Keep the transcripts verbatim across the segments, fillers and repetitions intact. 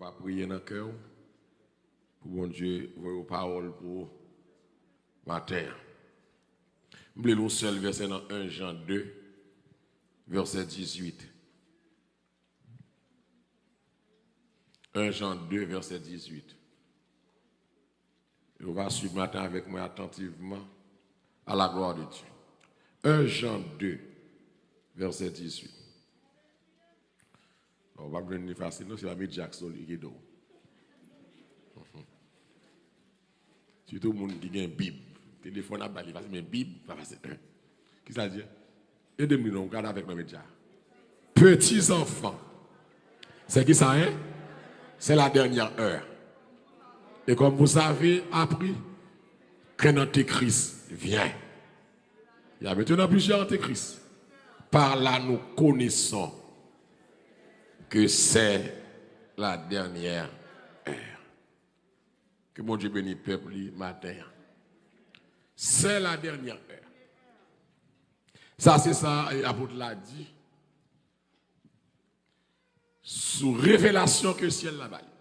Pa priye nan kè w pou Bondye voye yon pawòl pou ou maten an. M vle li yon sèl vèsè nan en Jan de, vèsè dizuit. En Jan de, vèsè dizuit. E w va swiv maten avèk mwen atantivman, à la gloire de Dieu. En Jan de, vèsè dizuit. Bon, w p ap jwenn li fasil, non, se pa medya k sou li ki ede w. Sitou moun ki gen Bib. Telefòn ap ba li fasil, men Bib pa fasil. Kisa l di? Ede m li non, gade avèk mwen medya. Petits enfants, c'est qui ça, hein? C'est la dernière heure. Et comme vous avez appris qu'un antéchrist vient. Il y a maintenant plusieurs antéchrists. Par là, nous connaissons que c'est la dernière heure. Ke Bondye beni pèp li maten an. C'est la dernière heure. Sa se sa, e, apot la di sou revelasyon ke syèl la ba li.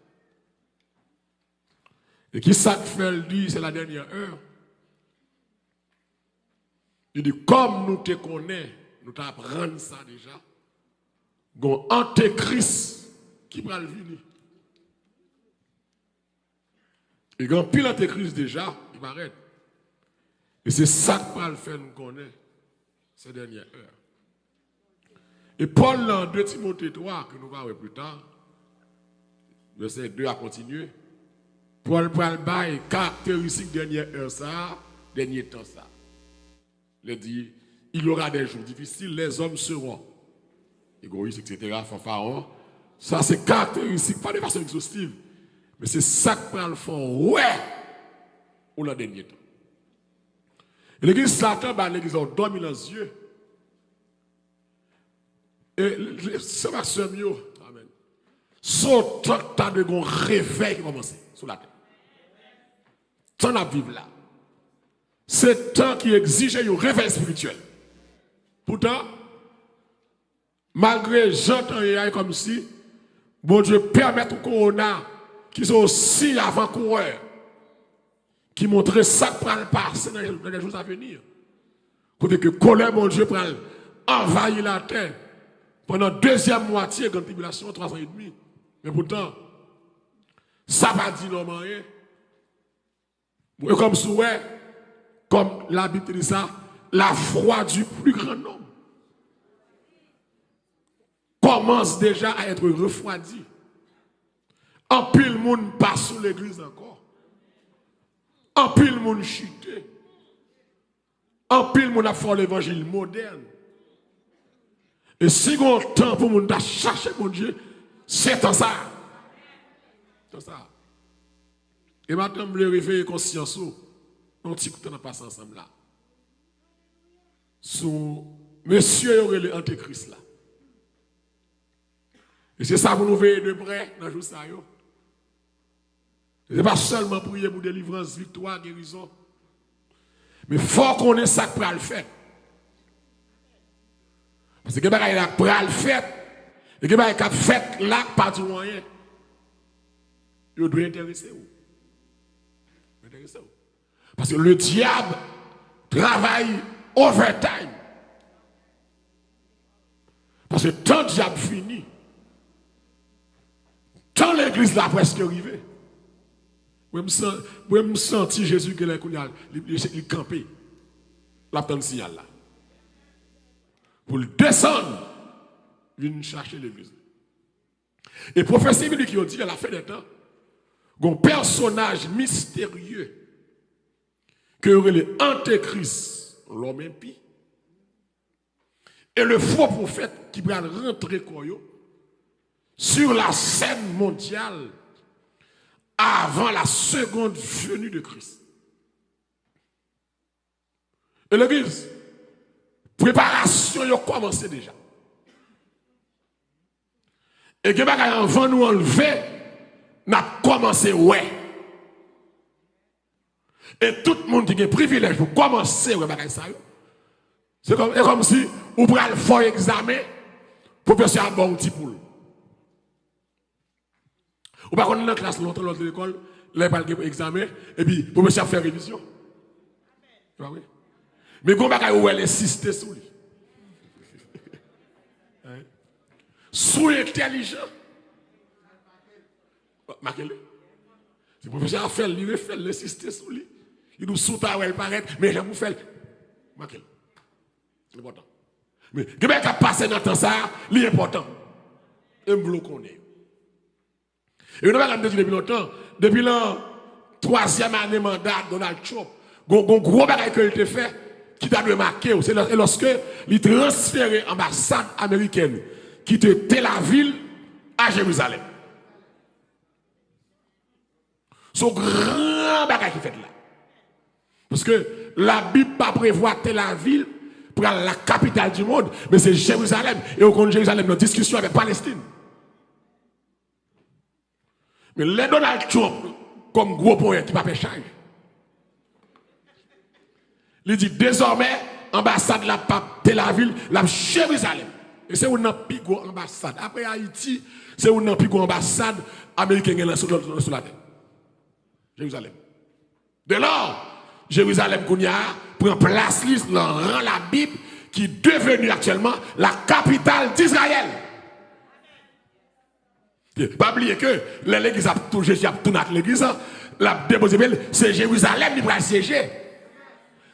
E ki sa k fè l di c'est la dernière heure? Li di, kòm nou te konnen, nou te aprann sa deja, gon antekris ki pral vini. E gen anpil antekris deja ki parèt. E se sa k pral fè n konnen se dènye è. E Pòl nan de Timote twa, ke nou va wè pita, vèsè de a kontinye, Pòl pral bay karakteristik dènye è sa a, dènye tan sa a. Lè di, il y aura des jours difficiles, les hommes seront égoïstes, et cetera, fanfaron. Sa se karakteristik, pa de fason egzostiv, men se sa k pral fè w wè ou nan dènye tan. E legliz Satan ba legliz la yon dòmi nan zye. E, e, sè m ak sè m yo, amèn. Se yon tan k ta dwe gon revèy ki kòmanse sou latè. Tan n ap viv la, se tan ki egzije yon revèy espirityèl. Poutan, malgre jan tan ye a, e kòmsi Bondye pèmèt yon kowona ki se yon siy avan kourè ki montre sa k pral pase nan, nan les jours à venir. Kote ke kolè Bondye pral anvayi latè pandan dezyèm mwatye grann tribilasyon an, twa zan edmi. Men poutan, sa pa di lòm anyen. E kòmsi w wè, kòm Labib te di sa, la foi du plus grand nombre commence déjà à être refroidie. Anpil moun pa sou legliz ankò. Anpil moun chite. Anpil moun ap fè levanjil modèn. E si gon tan pou moun ta chache Bondye, se tan sa a. Tan sa a. E maten, m vle reveye konsyans ou, yon ti kout tan n ap pase ansanm la. Sou mesye yo rele antekris la. E se sa pou nou veye de prè nan jou sa yo. Se pa sèlman priye pou delivrans, viktwa, gerizon. Men fò w konnen sa k pral fèt. Paske gen bagay la k pral fèt, e gen bagay k ap fèt la k pa di w anyen. Yo dwe enterese w. Enterese w. Paske le dyab travay overtime. Paske tan dyab fini, tan legliz la prèske rive. Mwen, m san-, mwen, m santi Jezi genlè kounye a, li, li, li kanpe. L ap tann siyal la. Pou l desann, vin chache legliz. E pwofesi biblik yo di, à la fin des temps, gon pèsonaj misterye ke yo rele antekris, lòm enpi, e le fo pwofèt ki pral rantre kò yo sur la scène mondiale avant la seconde venue de Christ. E legliz, preparasyon yo kòmanse deja. E gen bagay anvan nou anlve, n ap kòmanse wè. E tout moun ki gen privilèj pou kòmanse wè bagay sa yo, se kòm, e kòmsi ou pral fè yon egzamen, pwofesè a ba w ti poul. Ou pa konn nan klas lontan lè w te lekòl, lè pral gen egzamen, epi pwofesè ap fè revizyon. Se pa vre? Men gon bagay ou wè l ensiste sou li. Si w entèlijan, make l. Si pwofesè a fè l, li refè l, li ensiste sou li. Li di w si w ta wè l parèt, men jan pou w fè l. Make l. Enpòtan. Men gen bagay k ap pase nan tan sa a, li enpòtan. E m vle w konnen yo. E yon bagay m te di depi lontan, depi nan twazyèm ane manda Donald Trump, gon, gon gwo bagay ke l te fè ki ta dwe make w, se lè, e lòske li transfere anbasad amerikèn ki te Tel Aviv a Jerizalèm. Se yon gran bagay ki fèt la. Paske Labib pa prevwa Tel Aviv pral la kapital di mond, men se Jerizalèm. E ou konn Jerizalèm nan diskisyon avèk Palestin. Men lè Donald Trump, kòm gwo ponyèt ki pa pè chay, li di dezòmè anbasad la p ap Tel Aviv, l ap Jerizalèm. E se youn nan pi gwo anbasad. Apre Ayiti, se youn nan pi gwo anbasad ameriken gen nan sou, sou latè. Jerizalèm. Dèlò, Jerizalèm kounye a pran plas li nan ran Labib ki deveni aktyèlman la kapital d'Izrayèl. Pa bliye ke lè legliz ap tou, Jezi ap tounen ak legliz la, l ap depoze pye l, se Jerizalèm li pral syeje.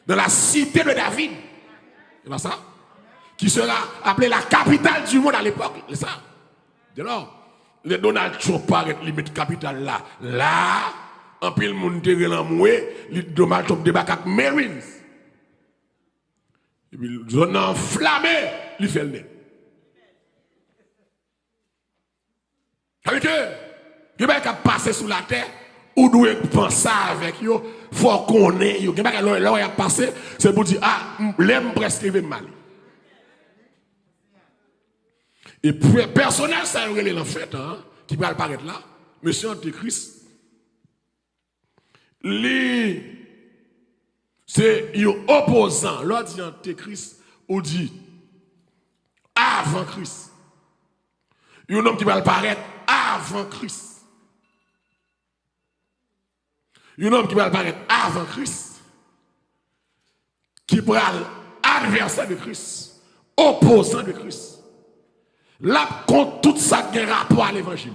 Dans la cité de David. Se pa sa? Qui sera appelée la capitale du monde à l'époque. Se sa. Dèlò, lè Donald Trump parèt, li met kapital la la, anpil moun te rele anmwe, li Donald Trump debake ak Marines. Epi zòn nan anflame, li fè l nèt. Sa vle di ke gen bagay k ap pase sou latè, ou dwe panse avèk yo, fò w konnen yo. Gen bagay lè, lè w ap pase, se pou w di, a, m, lè m prèske rive m ale. E pè-, pèsonaj sa yo rele nan fen tan an, ki pral parèt la, mesye antikris, li se yon opozan. Lè w di antikris, ou di avan Kris. Yon nonm ki pral parèt avan Kris. Yon nonm ki pral parèt avan Kris, ki pral advèsè de Kris, opozan de Kris. L ap kont tout sa k gen rapò a levanjil.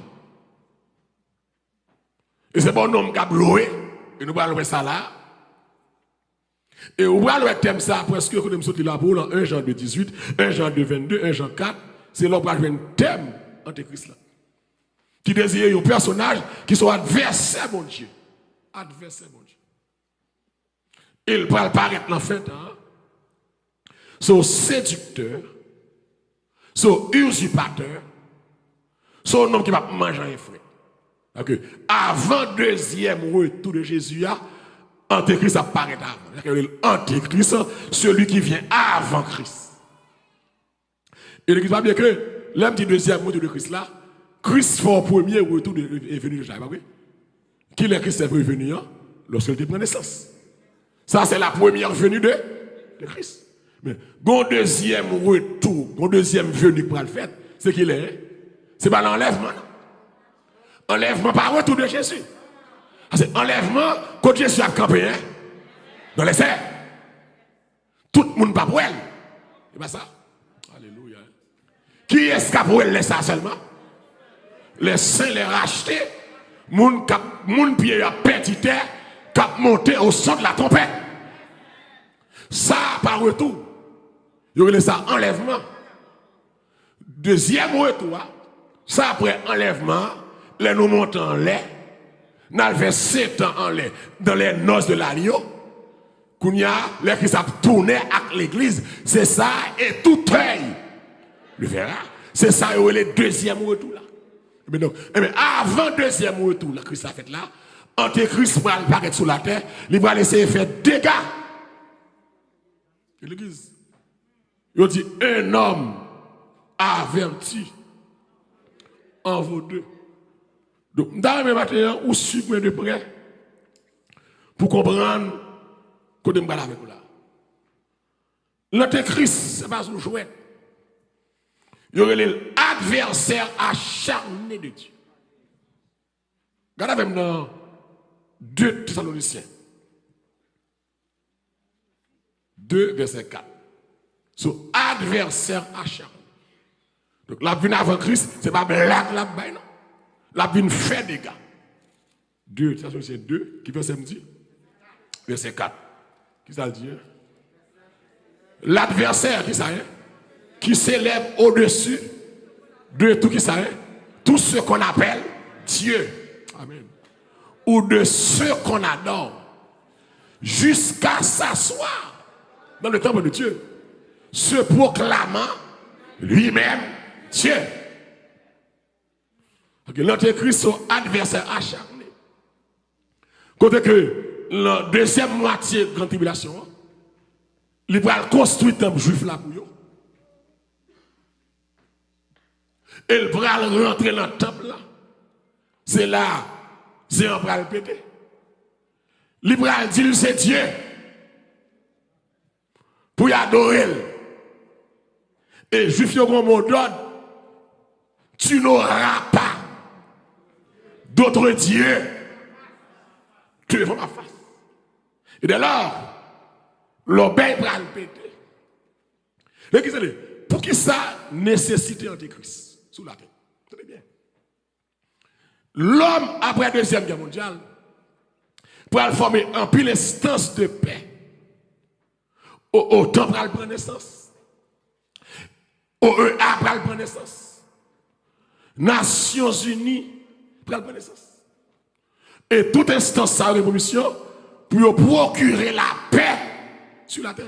E se pa yon nonm k ap lwe, e nou pral wè sa la. E ou pral wè tèm sa a prèske kote m sot li la pou ou lan, en Jan de dizuit, en Jan de vennde, en Jan kat, se la w pral jwenn tèm antikris la. Ki deziye yon pèsonaj ki se yon advèsè Bondye. Advèsè Bondye. E l pral parèt nan fen tan an. Se yon sediktè, se yon izipatè, se yon nonm ki p ap manje anyen frèt. Paske avan dezyèm retou de Jezi a, antikris ap parèt avan. Sa k rele l antikris, celui qui vient avant Christ. E legliz pa bliye ke lè m di dezyèm retou de Kris la, Kris fè yon premye retou de, e veni deja, e pa vre? Kilè Kris te reveni an? Lòske l te pran nesans. Sa se la premyè veni de, de Kris. Men, gon dezyèm retou, gon dezyèm veni k pral fèt. Se kilè, en? Se pa nan anlèvman, non. Anlèvman pa retou de Jezi. Paske anlèvman, kot Jezi ap kanpe, en? Nan lèsyèl. Tout moun p ap wè l. E pa sa? Alelouya. Kiyès k ap wè l lè sa a sèlman? Les saints, les rachetés, moun k ap, moun pye yo ap pèdi tè, k ap monte au son de la trompette. Sa a pa retou. Yo rele sa anlèvman. Dezyèm retou a, sa apre anlèvman an, lè nou monte anlè, n al fè sèt an anlè, dans les noces de l'agneau. Kounye a, lè Kris ap tounen ak legliz, se sa, et tout œil le verra. Se sa yo rele dezyèm retou la. Ebyen donk, ebyen, avan dezyèm retou la, Kris la fèt la, antikris pral parèt sou latè, li pral eseye fè dega. Legliz. Yo di, un homme averti en vaut deux. Donk, m ta renmen maten an, ou swiv mwen de prè pou konprann kote m pral avèk ou la. Lantikris, se pa yon jwèt. Yo rele l advèsè acharne de Dye. Gade avè m nan de Tesalonisyen de, vèsè kat. Sou advèsè a chak. Donk, l ap vin avan Kris, se pa blag l ap bay, non. L ap vin fè dega. De, sa se de, ki vèsè m di? Vèsè kat. Kisa l di, en? L'adversaire, kisa, en? Qui s'élève au-dessus de tout, kisa, en? Tout ce qu'on appelle Dieu. Amen. Ou de ce qu'on adore. Jusqu'à s'asseoir dans le temple de Dieu, se proclamant lui-même Dieu. Paske lantikris se yon advèsè acharne. Kote ke nan dezyèm mwatye gran tribilasyon an, li pral konstwi tanp jwif la pou yo. E l pral rantre nan tanp la. Se la zen an pral pete. Li pral di l se Dye. Pou y adore l. E jwif yo gen yon modòd, tu n'auras pas d'autre Dieu devant ma face. E dè lò, lòbèy pral pete. Legliz, tande, poukisa nesesite antikris sou latè? Tande byen. Lòm, apre Dezyèm Gè Mondyal, pral fòme anpil enstans de pè. O, OTAN pral pran nesans. O E A pral pran nesans. Nasyonzini pral pran nesans. E tout enstans sa yo gen pou misyon pou yo pwokire lapè sou latè.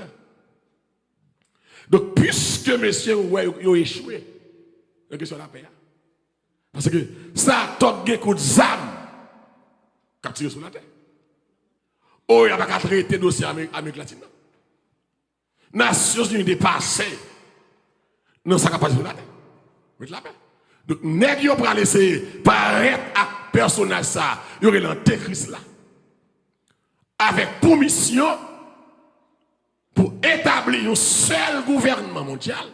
Donk, piske mesye yo wè yo, yo echwe nan kesyon lapè a, paske sa tòk gen kout zam k ap tire sou latè. O E A pa ka trete dosye Ame-, Amerik Latin nan. Nasyonzini depase nan sa k ap pase sou latè. Met lapè. Donk, nèg yo pral eseye parèt ak pèsonaj sa yo rele antikris la, avèk pou misyon pou etabli yon sèl gouvènman mondyal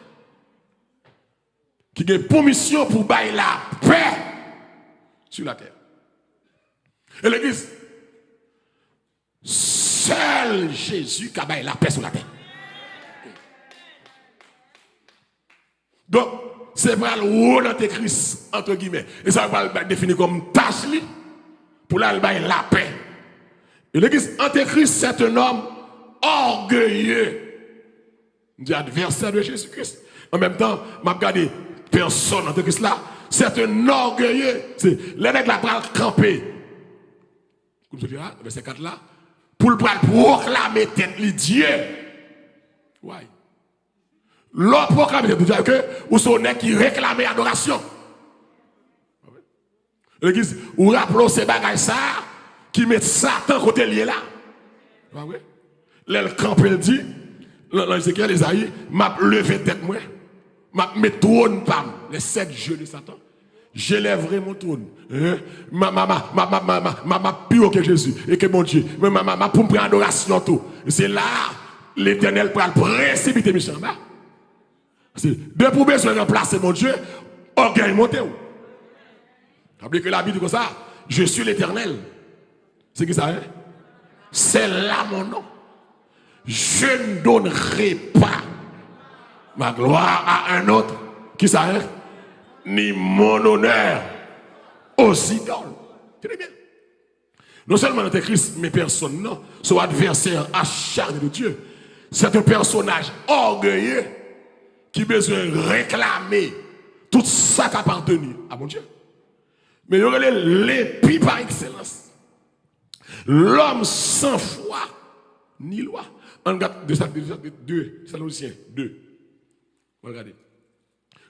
ki gen pou misyon pou bay lapè sou latè. E legliz, sèl Jezi ka bay lapè sou latè. Donk, se pral wòl antikris, antre gimè. E sa yo pral bay, defini kòm tach li, pou l al bay lapè. E legliz, antikris, c'est un homme orgueilleux. M di advèsè de Jezi Kris. An menm tan, m ap gade pèsòn antikris la, c'est un orgueilleux. Se lè nèg la pral kanpe. Kounye a, vèsè kat la, pou l pral pwoklame tèt li Dye. Way. Lè w pwoklame tèt ou Dye, ke ou se yon nèg ki reklame adorasyon. Legliz, ou raple w se bagay sa a ki met Satan kote l ye la. Pa vre? Lè l kanpe, l di, nan, nan Ezekyèl, Ezayi, m ap leve tèt mwen, m ap met twòn pa m, les sept yeux de Satan. J'élèverai mon trône. Hein? Ma, ma, ma, ma, ma, ma, ma, ma, ma pi wo ke Jezi e ke Bondye. Men ma, ma, ma, pou m pran adorasyon tou. E se la, Letènèl pral presipite misye anba. Se depi w bezwen ranplase Bondye, ògèy monte w. Pa bliye ke Labib di konsa, je suis l'Éternel. Se ki sa, hein? C'est là mon nom. Je ne donnerai pas ma gloire à un autre. Ki sa, hein? Ni mon honneur aux idoles. Tande byen. Non sèlman antikris, men pèsòn nan, se yon advèsè acharne de Dieu. C'est un personnage orgueilleux ki bezwen reklame tout sa k aparteni a Bondye. Men yo rele l enpi pa ekselans. L'homme sans foi ni loi. Ann gade de sa, de sa, de, de Tesalonisyen de. Ann gade.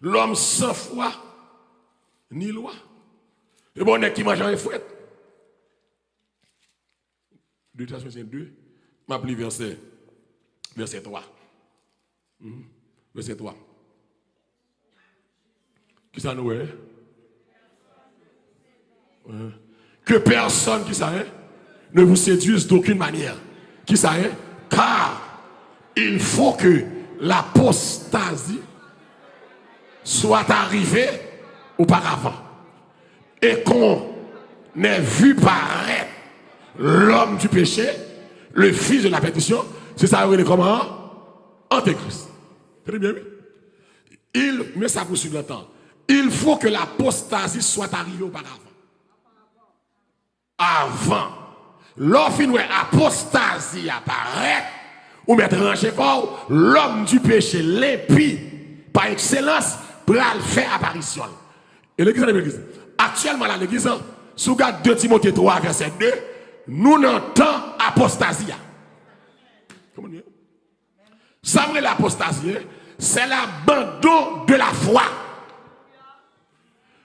L'homme sans foi ni loi. E bon, nèg ki manje anyen frèt. De Tesalonisyen de, m ap li vèsè, vèsè twa. Mhm. Vèsè twa. Kisa nou wè? Hein? Que personne, kisa, hein, ne vous séduise d'aucune manière. Kisa, hein? Car il faut que l'apostasie soit arrivée auparavant. Et qu'on n'est vu paraître l'homme du péché, le fils de la perdition, se sa yo rele kòman? Antekris. Tande byen, wi. Il, men sa pou swiv nan tan. Il faut que l'apostasie soit arrivée auparavant. Avan. Lè w fin wè apostazi a parèt, ou mèt ranje kò w, lòm di peche, lenpi pa ekselans, pral fè aparisyon l. E legliz la, legliz. Aktyèlman la, legliz lan, si w gad de Timote twa vèsè de, nou nan tan apostazi a. Sa m rele apostazi, se l'abandon de la foi.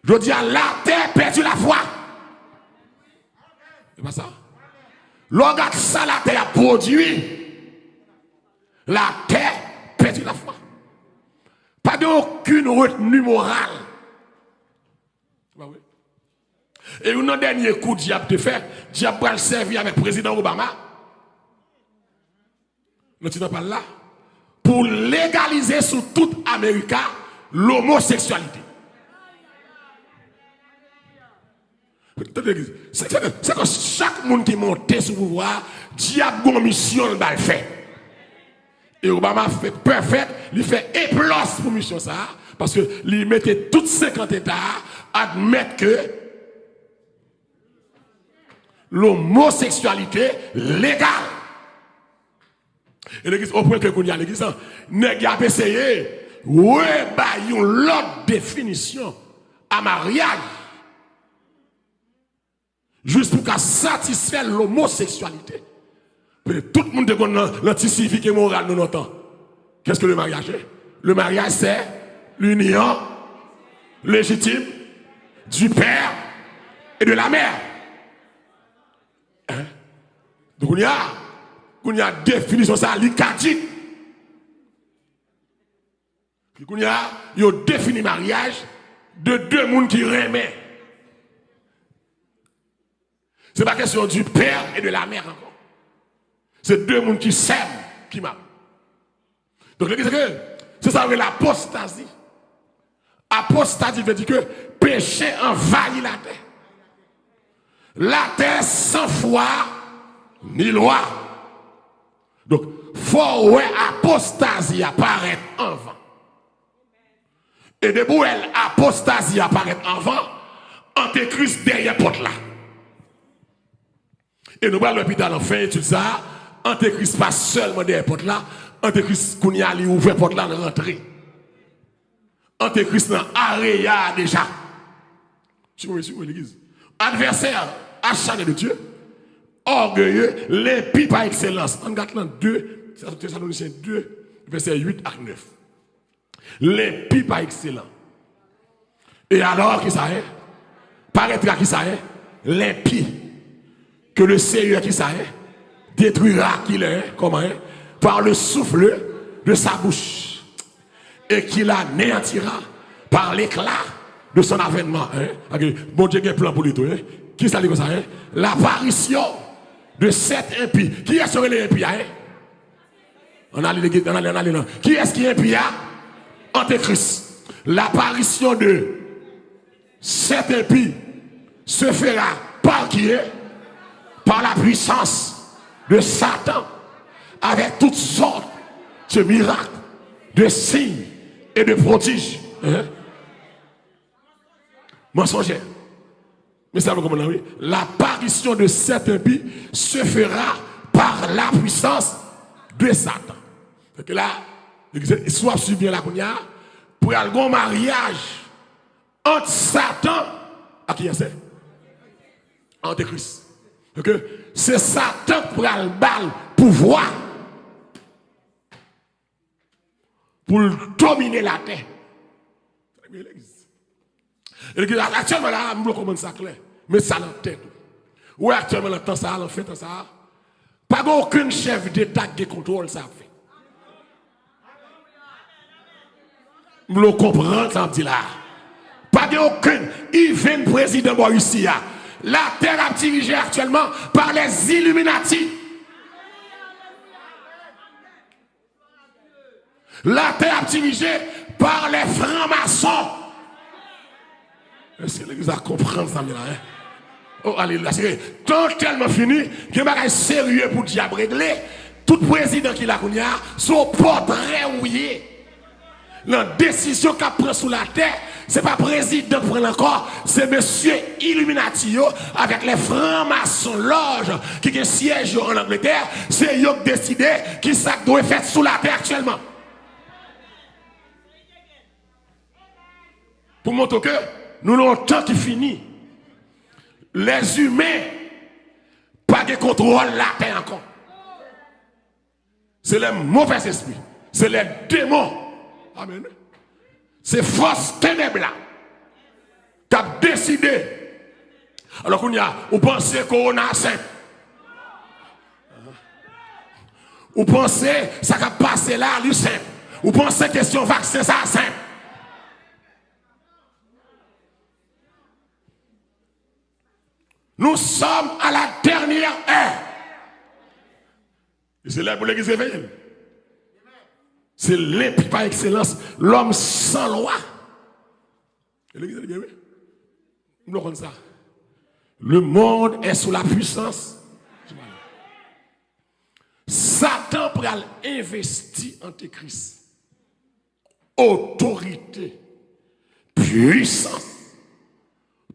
Jodi a, latè pèdi lafwa. E pa sa? Lè w gad sa latè ap pwodui, latè pèdi lafwa. Pa gen okenn retni moral. Se pa vre? E youn nan dènye kou dyab te fè, dyab pral sèvi avèk prezidan Obama nan ti tan pa l la, pou legalize sou tout Amerika lomoseksyalite. Tande legliz. Se, se, se kon chak moun ki monte sou pouvwa a, dyab gon misyon l ba l fè. E Obama fè pèfèt, li fè eplòs pou misyon sa a, paske li mete tout senkant eta a admèt ke lomoseksyalite legal. E legliz, o pwen ke kounye a legliz lan, nèg y ap eseye rebay yon lòt definisyon a maryaj, jis pou ka satisfè lomoseksyalite. Paske tout moun te konn nan, nan ti sivik e moral nou lontan. Qu'est-ce que le mariage est? Le mariage, c'est l'union légitime du père et de la mère. Hein? Donk, kounye a, kounye a, definisyon sa a, li kadik. Kounye a, yo defini maryaj de de moun ki renmen. Se pa kesyon du père et de la mère ankò. Se de moun ki sèm, ki mari. Donk, legliz ke, se sa yo rele apostazi. Apostazi vle di ke peche anvayi latè. Latè san fwa ni lwa. Donk, fò w wè apostazi a parèt anvan. E depi w wè apostazi a parèt anvan, antekris dèyè pòt la. E nou pral wè pita nan fen etid sa a, antekris pa sèlman dèyè pòt la, antekris kounye a li ouvè pòt la, l rantre. Antekris nan areya a deja. Swiv mwen, swiv mwen, legliz. Advèsè, acharné de Dieu, orgueilleux, lenpi pa ekselans. Ann gad lan de, Tesalonisyen de, vèsè uit ak nèf. Lenpi pa ekselan. Et alors, kisa, hein? Paraîtra kisa, hein? Lenpi. Que le Seigneur, kisa, hein? Détruira, ki lè, hein? Comment, hein? Par le souffle de sa bouche. Et qu'il anéantira par l'éclat de son avènement, hein? Ok, Bondye gen plan pou li tou, hein? Kisa li konsa, hein? L'apparition de sept impies. Kiyès yo rele enpi a, hein? Ann ale, ann ale, ann ale, non. Kiyès ki enpi a? Antekris. L'apparition de sept impies se fera par qui? Par la puissance de Satan, avec toutes sortes de miracles, de signes et de prodiges. Hein? Mensongère. Men sa nou konprann la, wi. L'apparition de sept impies se fera par la puissance de Satan. Fè ke la, si w ap swiv byen la kounye a, pral gon maryaj ant Satan ak kiyès? Antekris. Ok? Se Satan k pral ba l pouvwa pou l domine latè. Legliz. E legliz, aktyèlman la, m vle w konprann sa klè. Met sa nan tèt ou. Ou wè aktyèlman nan tan sa a, nan fen tan sa a, pa gen okenn chèf deta k gen kontwòl sa y ap fè. M vle w konprann sa m ap di la a. Pa gen okenn, even prezidan bò isi a. Latè ap dirije aktyèlman pa les Illuminati. Latè ap dirije pa les francs-maçons. Èske legliz la konprann sa m di la, hein? Oh, alelouya. Se ke tan tèlman fini, gen bagay serye pou dyab regle. Tout prezidan ki la kounye a, se yon pòtrè ou ye. Nan desizyon k ap pran sou latè, se pa prezidan k pran l ankò, se mesye Illuminati yo avèk lè franmason lòj ki gen syèj yo ann Angletè, se yo k deside ki sa k dwe fèt sou latè aktyèlman. Pou montre ke nou nan yon tan ki fini. Lèzimen pa gen kontwòl latè ankò. Se lè movèzespri, se lè demon, amèn, se fòs tenèb la k ap deside. Alò kounye a, ou panse kowona a senp? Ou panse sa k ap pase la, li senp? Ou panse kesyon vaksen sa a senp? Nous sommes à la dernière heure. E se lè pou legliz reveye l. Se lenpi pa ekselans, lòm san lwa. E legliz reveye, wi. M vle w konn sa. Le monde est sous la puissance du malin. Satan pral envesti antikris, otorite, pwisans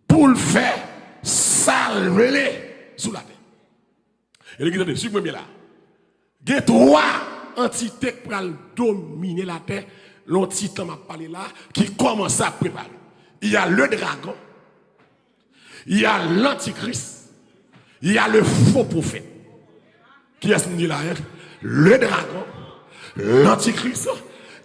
pou l fè sa l vle sou latè. E legliz, tande, swiv mwen byen la. Gen twa antite k pral domine latè, nan yon ti tan m ap pale la, ki kòmanse ap prepare. Il y a le dragon, il y a l'antichrist, il y a le faux prophète. Kiyès m di la, hein? Le dragon, l'antichrist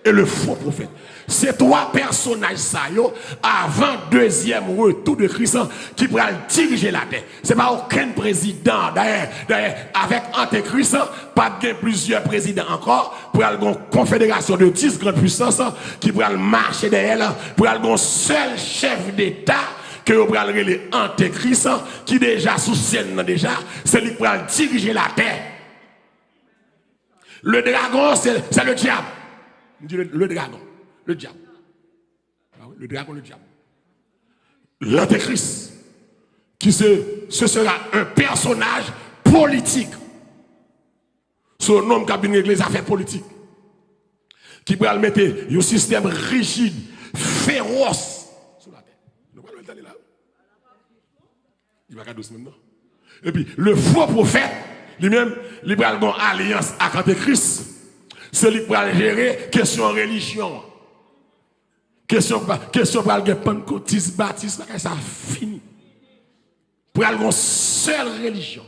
et le faux prophète. Se twa pèsonaj sa yo, avan dezyèm retou de Kris, ki pral dirije latè. Se pa okenn prezidan. Dayè, dayè, avèk antikris, p ap gen plizyè prezidan ankò. Pral gen yon konfederasyon de dis grann pwisans ki pral mache dèyè l. Pral gen yon sèl chèf deta ke yo pral rele antikris, ki deja sou sèn nan deja. Se li k pral dirije latè. Le dragon, c'est, c'est le diable. M di le, le dragon, le diable. Ah oui, le dragon, le diable. L'antéchrist, qui ce, ce sera un personnage politique. Se yon nonm k ap vin regle zafè politik. Ki pral mete yon sistèm rijid, fewòs sou latè. Nou pral wè l tande la. Li pa ka dous menm non. Epi, le fo pwofèt, li menm, li pral gen yon alyans ak antikris. Se li k pral jere kesyon relijyon an. Kesyon, kesyon pral gen pannkotis, batis, bagay sa fini. Pral gen yon sèl relijyon.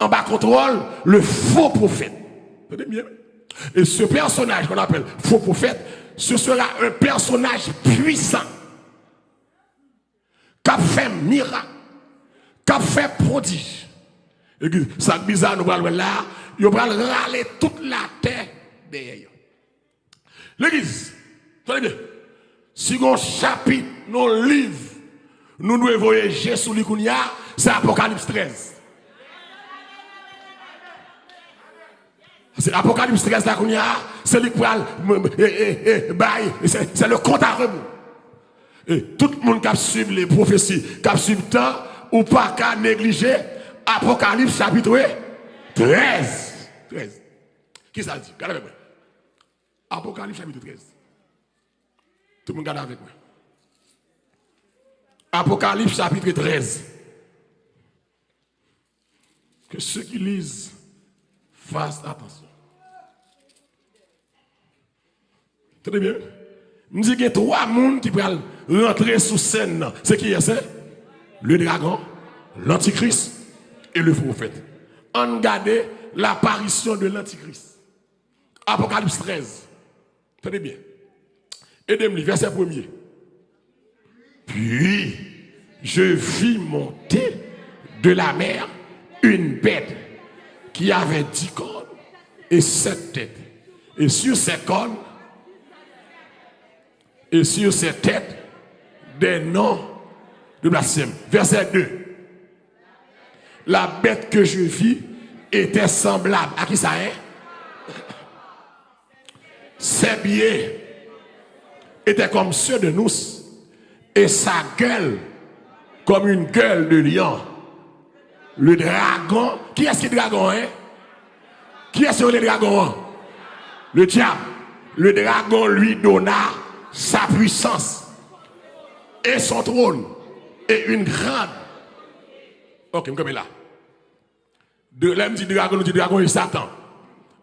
Anba kontwòl le faux prophète. Tande byen. Et ce personnage qu'on appelle faux prophète, ce sera un personnage puissant. K ap fè mirak, k ap fè pwodij. E ki, sa k biza, nou pral wè la, yo pral rale tout latè dèyè yo. Legliz, tande byen. Si gon chapit nan liv, nou dwe voye je sou li kounye a, se Apokalips trèz. Se Apokalips trèz la kounye a, se li k pral, e, e, e, bay, se, se le kont a rebou. E tout moun k ap swiv le pwofesi, k ap swiv tan, ou pa ka neglije Apokalips chapit trèz. Trèz. Kisa l di? Gade avèk mwen. Apokalips chapit trèz. Tout moun gade avèk mwen. Apokalips chapit trèz. Que ceux qui lisent fassent attention. Tande byen. M di gen twa moun ki pral rantre sou sèn nan. Se kiyès, hein? Le dragon, l'antikris e le fo pwofèt. Ann gade l'apparition de l'antikris. Apokalips trèz. Tande byen. Ede m li, vèsè premye. Puis, je vis monter de la mer une bête qui avait dix cornes et sept têtes. Et sur ses cornes, et sur ses têtes, des noms de blasphème. Verset deux. La bête que je vis était semblable à qui ça, hein? Ses pieds étaient comme ceux d'un ours, et sa gueule comme une gueule de lion. Le dragon, kiyès ki dragon an, en? Kiyès yo rele dragon an? Le diable. Le dragon lui donna sa puissance et son trône et une grande. Ok, m kanpe la. De, lè m di dragon, nou di dragon e Satan.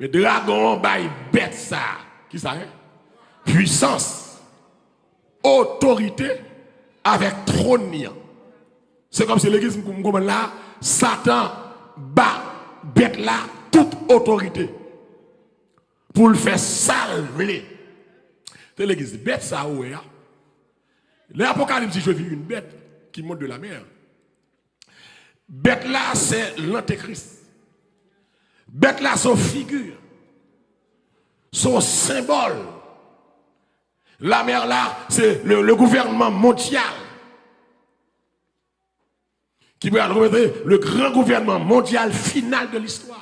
Men dragon an bay bèt sa a. Ki sa, en? Pwisans, otorite avèk twòn li an. Se kòmsi legliz m, m konprann la, Satan ba bèt la tout otorite pou l fè sa l vle. Se legliz, bèt sa ou wè a. Lè Apokalips di, je vis une bête qui monte de la mer. Bèt la, se lantekris. Bèt la, se yon figi. Se yon senbòl. Lamè la, se le, le gouvènman mondyal ki pral reprezante le gran gouvènman mondyal final de listwa.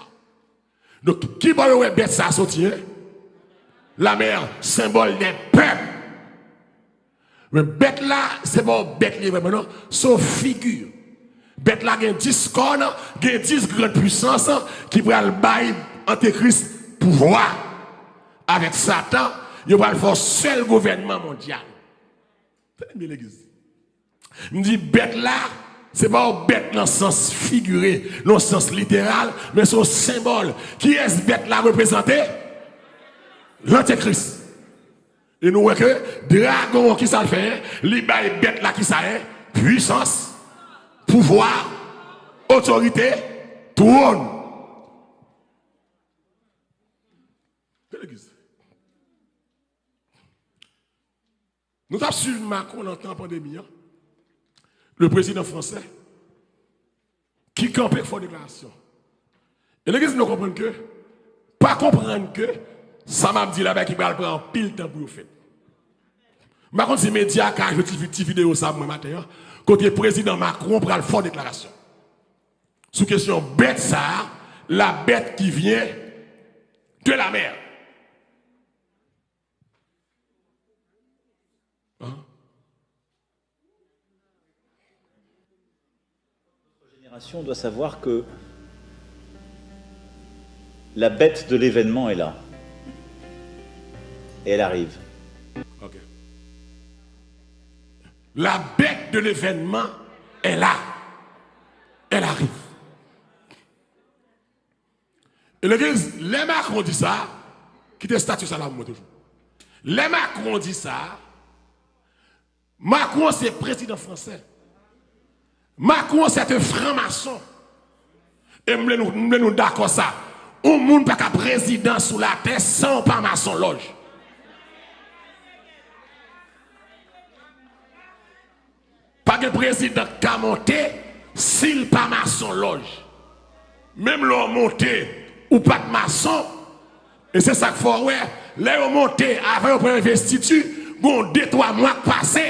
Donk, ki bò yo wè bèt sa a soti, en? Lamè, senbòl dè pèp. Men bèt la, se pa yon bèt li ye vrèman, non. Se yon figi. Bèt la gen dis kòn, gen dis grann pwisans ki pral bay antekris pouvwa. Avèk Satan, yo pral fè yon sèl gouvènman mondyal. Tande byen, legliz. M di bèt la, se pa yon bèt nan sans figire, nan sans literal, men se yon senbòl. Kiyès bèt la reprezante? Lantekris. E nou wè ke dragon an, kisa l fè, en? Li bay bèt la kisa, en? Pwisans, pouvwa, otorite, twòn. Legliz. Nou t ap swiv Macron nan tan pandemi an. Le prezidan fransè ki kanpe fè deklarasyon. E legliz, nou konprann ke, pa konprann ke sa m ap di la, bagay ki pral pran anpil tan pou yo fèt. M pa konn si medya ka jwe ti, ti videyo sa pou mwen maten an, kote prezidan Macron pral fè deklarasyon sou kesyon bèt sa a, la bête qui vient de la mer. Hein? Génération doit savoir que la bête de l'événement est là. Et elle arrive. Ok. La bête de l'événement est là. Elle arrive. E legliz, lè Macron di sa, kite stati sa la pou mwen toujou. Lè Macron di sa, Macron se prezidan fransè. Macron se te franmason. E m vle nou, m vle nou dakò sa. Yon moun pa ka prezidan sou latè san w pa masonlòj. Pa gen prezidan k ka monte si l pa masonlòj. Menm lè w monte, ou pa t mason, e se sa k fè w wè, lè yo monte, avan yo pran envestiti, gon de, twa mwa k pase.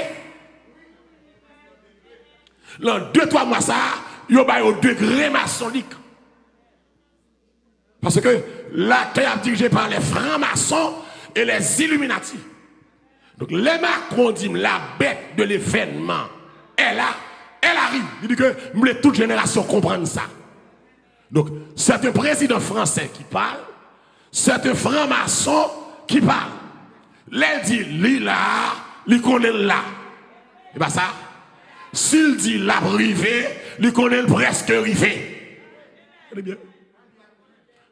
Nan de, twa mwa sa a, yo ba yo degre masonlik. Paske latè ap dirije pa les francs-maçons et les Illuminati. Donk, lè Macron di m la bête de l'événement est là, elle arrive. Li di ke m vle tout jenerasyon konprann sa. Donk, c'est un président français qui parle, c'est un franc-maçon qui parle. Lè l di li la, li konnen l la. E pa sa? Si l di l ap rive, li konnen l prèske rive. Tande byen.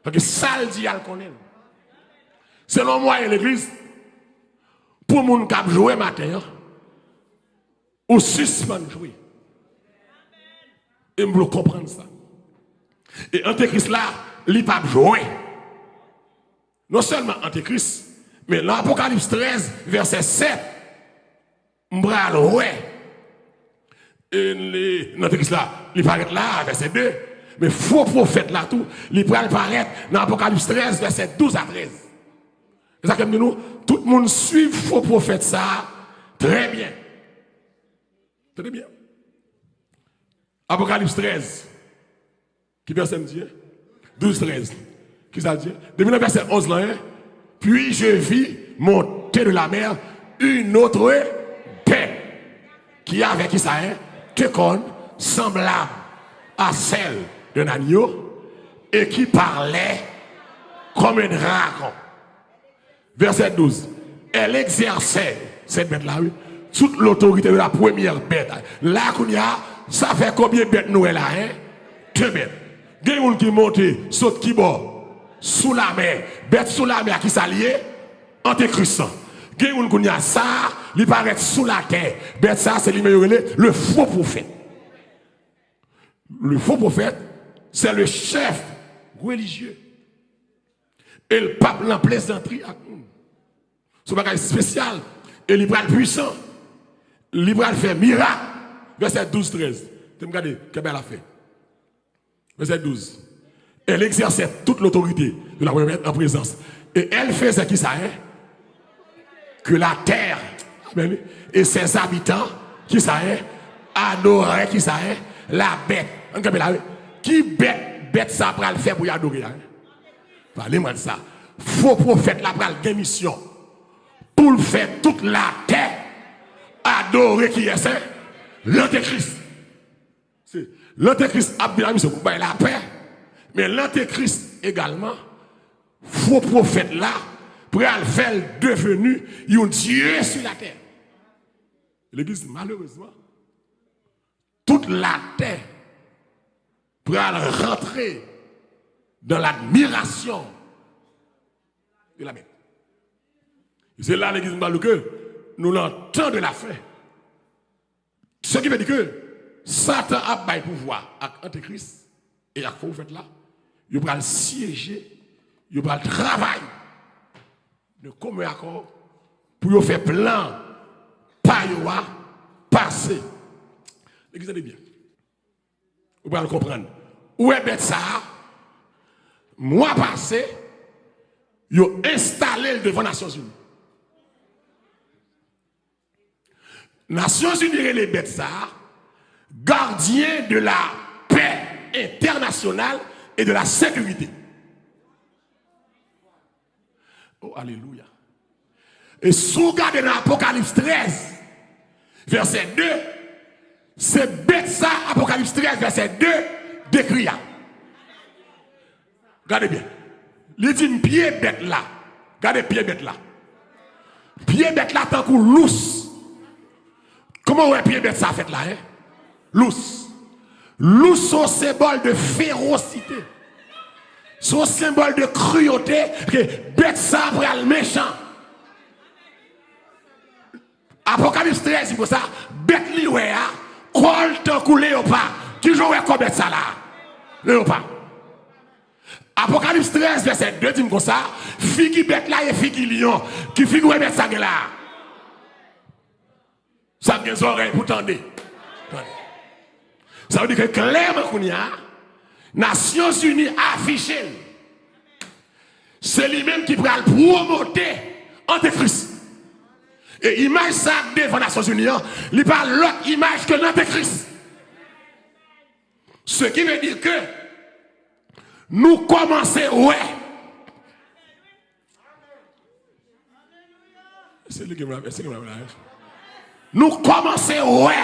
Paske sa l di a, l konnen l. Selon mwayen legliz, pou moun k ap jwe maten an, ou sispann jwe. E m vle w konprann sa. E antekris la, li p ap jwe. Non sèlman antekris, men nan Apokalips trèz, vèsè sèt, m pral wè. E li, nan antekris la, li parèt la, vèsè de. Men fo pwofèt la tou, li pral parèt nan Apokalips trèz, vèsè douz a trèz. Se sa ke m di nou, tout moun swiv fo pwofèt sa a trè byen. Tande byen. Apokalips trèz. Ki vèsè m di, en? Douz, trèz. Kisa l di? Depi nan vèsè onz lan, en? Puis je vis monter de la mer une autre bête qui avait, kisa, en? Deux cornes semblable à celle d'un agneau et qui parlait comme un dragon. Vèsè douz. Elle exerçait, se bèt la, wi, toute l'autorité de la première bête. La, kounye a, sa fè konbyen bèt nou wè la, en? De bèt. Gen moun ki monte, sot kibò, sou lamè. Bèt sou lamè a, ki sa l ye? Antekris lan. Gen moun kounye a, sa, li parèt sou latè. Bèt sa, se li menm yo rele le faux prophète. Le faux prophète, c'est le chef religieux. E l p ap nan plezantri ak moun. Se yon bagay espesyal. E li pral pwisan. Li pral fè mirak. Vèsè douz, trèz. Te m gade, kè bagay la fè. Vèsè douz. Elle exerçait toute l'autorité de la première en présence. Et elle faisait qui ça, hein? Que la terre, amen, et ses habitants, ki sa ye? Adore, ki sa ye? La bèt. Ann kanpe la, wi. Ki bèt, bèt sa pral fè pou y adore a, wi? Pale mwen de sa. Fo pwofèt la pral gen misyon pou l fè tout latè adore kiyès, en? Lantekris. Se Lantekris ap vin ak misyon pou bay lapè, men Lantekris egalman, fo pwofèt la pral fè l deveni yon dye sou latè. Legliz, malerezman, tout latè pral rantre dans l'admiration de la bête. E se la legliz m pral di ke nou nan tan de la fen. Ce qui veut dire que Satan ap bay pouvwa ak antekris e ak fo pwofèt la, yo pral syeje, yo pral travay de commun accord pou yo fè plan pa yo a pase. Legliz, tande byen. Ou pral konprann. Ou wè bèt sa a, mwa pase, yo enstale l devan Nasyonzini. Nasyonzini rele bèt sa a gardien de la paix internationale et de la sécurité. Oh, alelouya. E si w gade nan Apokalips trèz, vèsè de, se bèt sa Apokalips trèz, vèsè de dekri a. Gade byen. Li di m pye bèt la. Gade pye bèt la. Pye bèt la tankou lous. Kòman w wè pye bèt sa fèt la, en? Lous. Lous se yon senbòl de ferosite. Se yon senbòl de kriyote, ke bèt sa pral mechan. Apokalips trèz di konsa, bèt li wè a, kò l tankou leyopa. Kijan w wè kò bèt sa la? Leyopa. Apokalips trèz, vèsè de di m konsa, figi bèt la e figi lyon. Ki figi w wè bèt sa gen la? Sa gen zòrèy pou tande. Tande. Sa vle di ke klèman kounye a, Nasyonzini afiche l. Se li menm ki pral pwomote antekris. E imaj sa k devan Nasyonzini an, li pa lòt imaj ke lantekris. Ce qui veut dire que nou kòmanse wè. Se li ki m la, se li ki m la, la. Nou kòmanse wè.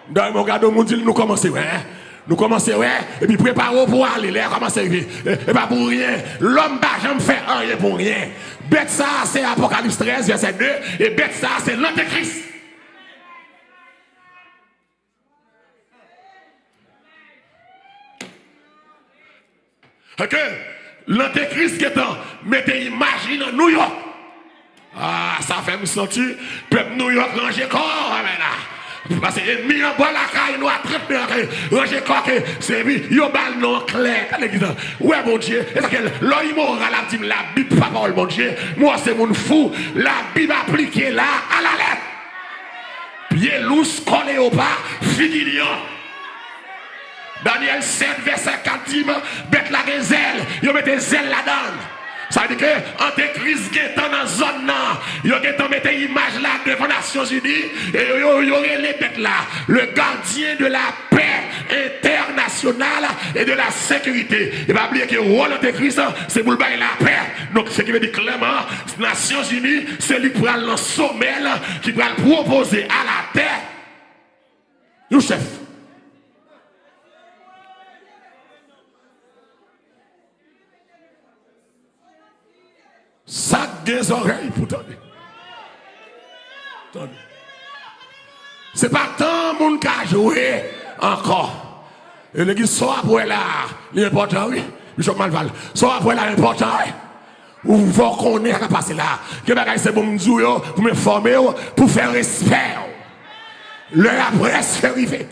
Dayè, mwen gade yon moun di l, nou kòmanse wè, en. Nou kòmanse wè, epi prepare w pou w ale, lè a kòmanse rive. E, e pa pou ryen. Lòm pa janm fè anyen pou ryen. Bèt sa a se Apokalips trèz, vèsè de, e bèt sa a se lantekris. Paske lantekris gentan mete imaj li nan Nouyòk. Ah, sa fè m santi pèp Nouyòk ranje kò, amèn la. Paske ènmi an bò lakay nou a trant mil lakay, ranje kò ke se wi, yo ba l non an klè. Tande ki sa. Wè Bondye, e sa ke lè w imoral ap di m Labib pa pawòl Bondye, mwen se moun fou, Labib aplike la a la lèt. Pye lous, kò leyopa, figi lyon. Danyèl sèt, vèsè kat di m, bèt la gen zèl, yo mete zèl ladan l. Sa vle di ke antekris gentan nan zòn nan. Yo gentan mete imaj la devan Nasyonzini, e yo, yo, yo rele bèt la le gardien de la paix internationale et de la sécurité. E pa bliye ke wòl antekris, se pou l bay lapè. Donk, se ki vle di klèman, Nasyonzini, se li k pral nan somè l, ki pral pwopoze a latè yon chèf. Gen zòrèy pou tande. Tande. Se pa tan moun ka jwe ankò. E legliz sa w ap wè la, li enpòtan wi. Bishop Malval, sa w ap wè la enpòtan wi. Ou fò konnen sa k ap pase la. Gen bagay se bon m di w yo, pou m enfòme w, pou fè respè w. Lè a prèske rive.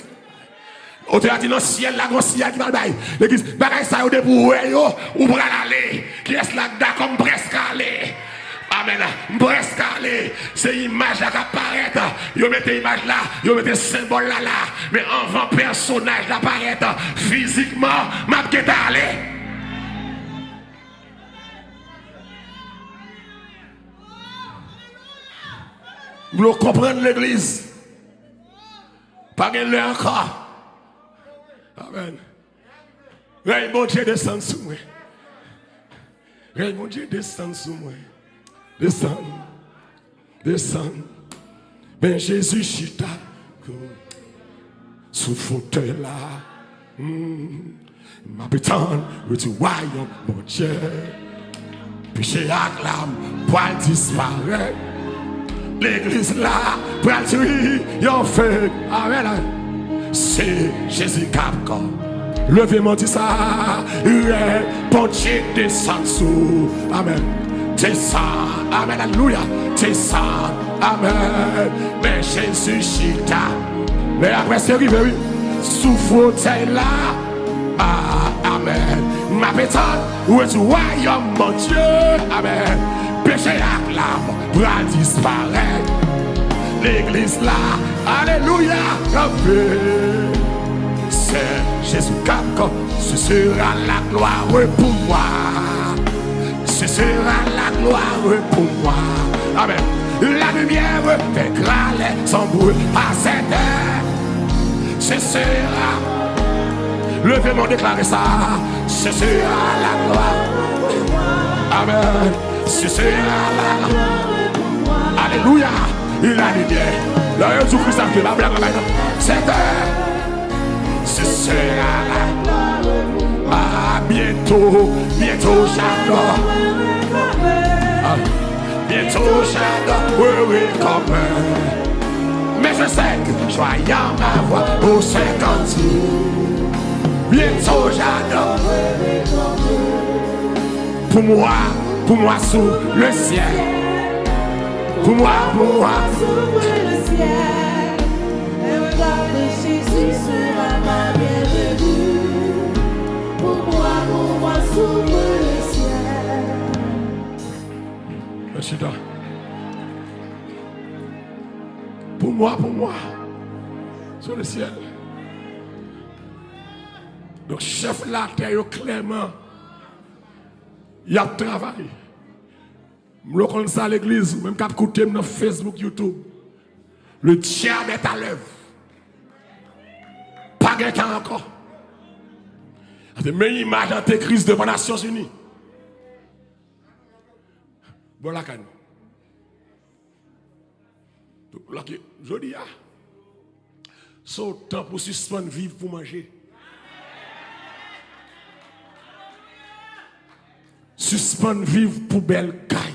Otè a di nan syèl la, gon siyal ki pral bay. Legliz, bagay sa yo depi w wè yo, ou pral ale. Kiyès la k dakò m prèske ale? Amèn. M prèske ale. Se imaj la k ap parèt. Yo mete imaj la, yo mete senbòl la la. Men anvan pèsonaj la parèt, fizikman, m ap gentan ale. M vle w konprann legliz. Pa gen lè ankò. Amèn. Rèy Bondye desann sou mwen. Rèy Bondye desann sou mwen. Desann. Desann. Men Jezi chita sou fotèy la. Hmm. M ap etann retoun wayòm Bondye. Peche ak lam pral disparèt. Legliz la pral triyonfe. Amèn. Se Jezi k ap kò. Leve men w di sa. Rèy Bondye desann sou. Amèn. Desann. Amèn. Alelouya. Desann. Amèn. Men Jezi chita. Lè a prèske rive, wi. Sou fotèy la. Ah, amèn. M ap etann retoun wayòm Bondye. Amèn. Peche ak lam pral disparèt. Legliz la, alelouya, kanpe. Se Jezi k ap kò, ce sera la gloire pour moi. Ce sera la gloire pour moi. Amèn. La lumière vaincra les ombres à cette heure. Ce sera. Leve men w deklare sa. Ce sera la gloire. Amèn. Ce sera la. Alelouya. La limyè. Lè yo di w Kris ap vini, pa blag la bay non. Cette heure. Ce sera la. Ah, bientôt, bientôt j'adore. Ah, bientôt j'adore, oui, oui, comme. Mais je sais que je crois en ma voix au cinquante. Bientôt j'adore. Pour moi, pour moi s'ouvre le ciel. Pour moi, pour moi. S'ouvre le ciel. Le regard de Jésus sera ma bienvenue. Pour moi, pour moi, s'ouvre le ciel. Mèsi, chita. Pour moi, pour moi. Sur le ciel. Donk, chèf latè yo, klèman, y ap travay. M vle w konn sa, legliz, ou menm k ap koute m nan Facebook, YouTube. Le diable est à l'œuvre. Pa gen tan ankò. Paske men imaj antikris devan Nasyonzini. Bò lakay nou. Donk, lòke, jodi a, se w tan pou sispann viv pou manje. Sispann viv pou bèl kay.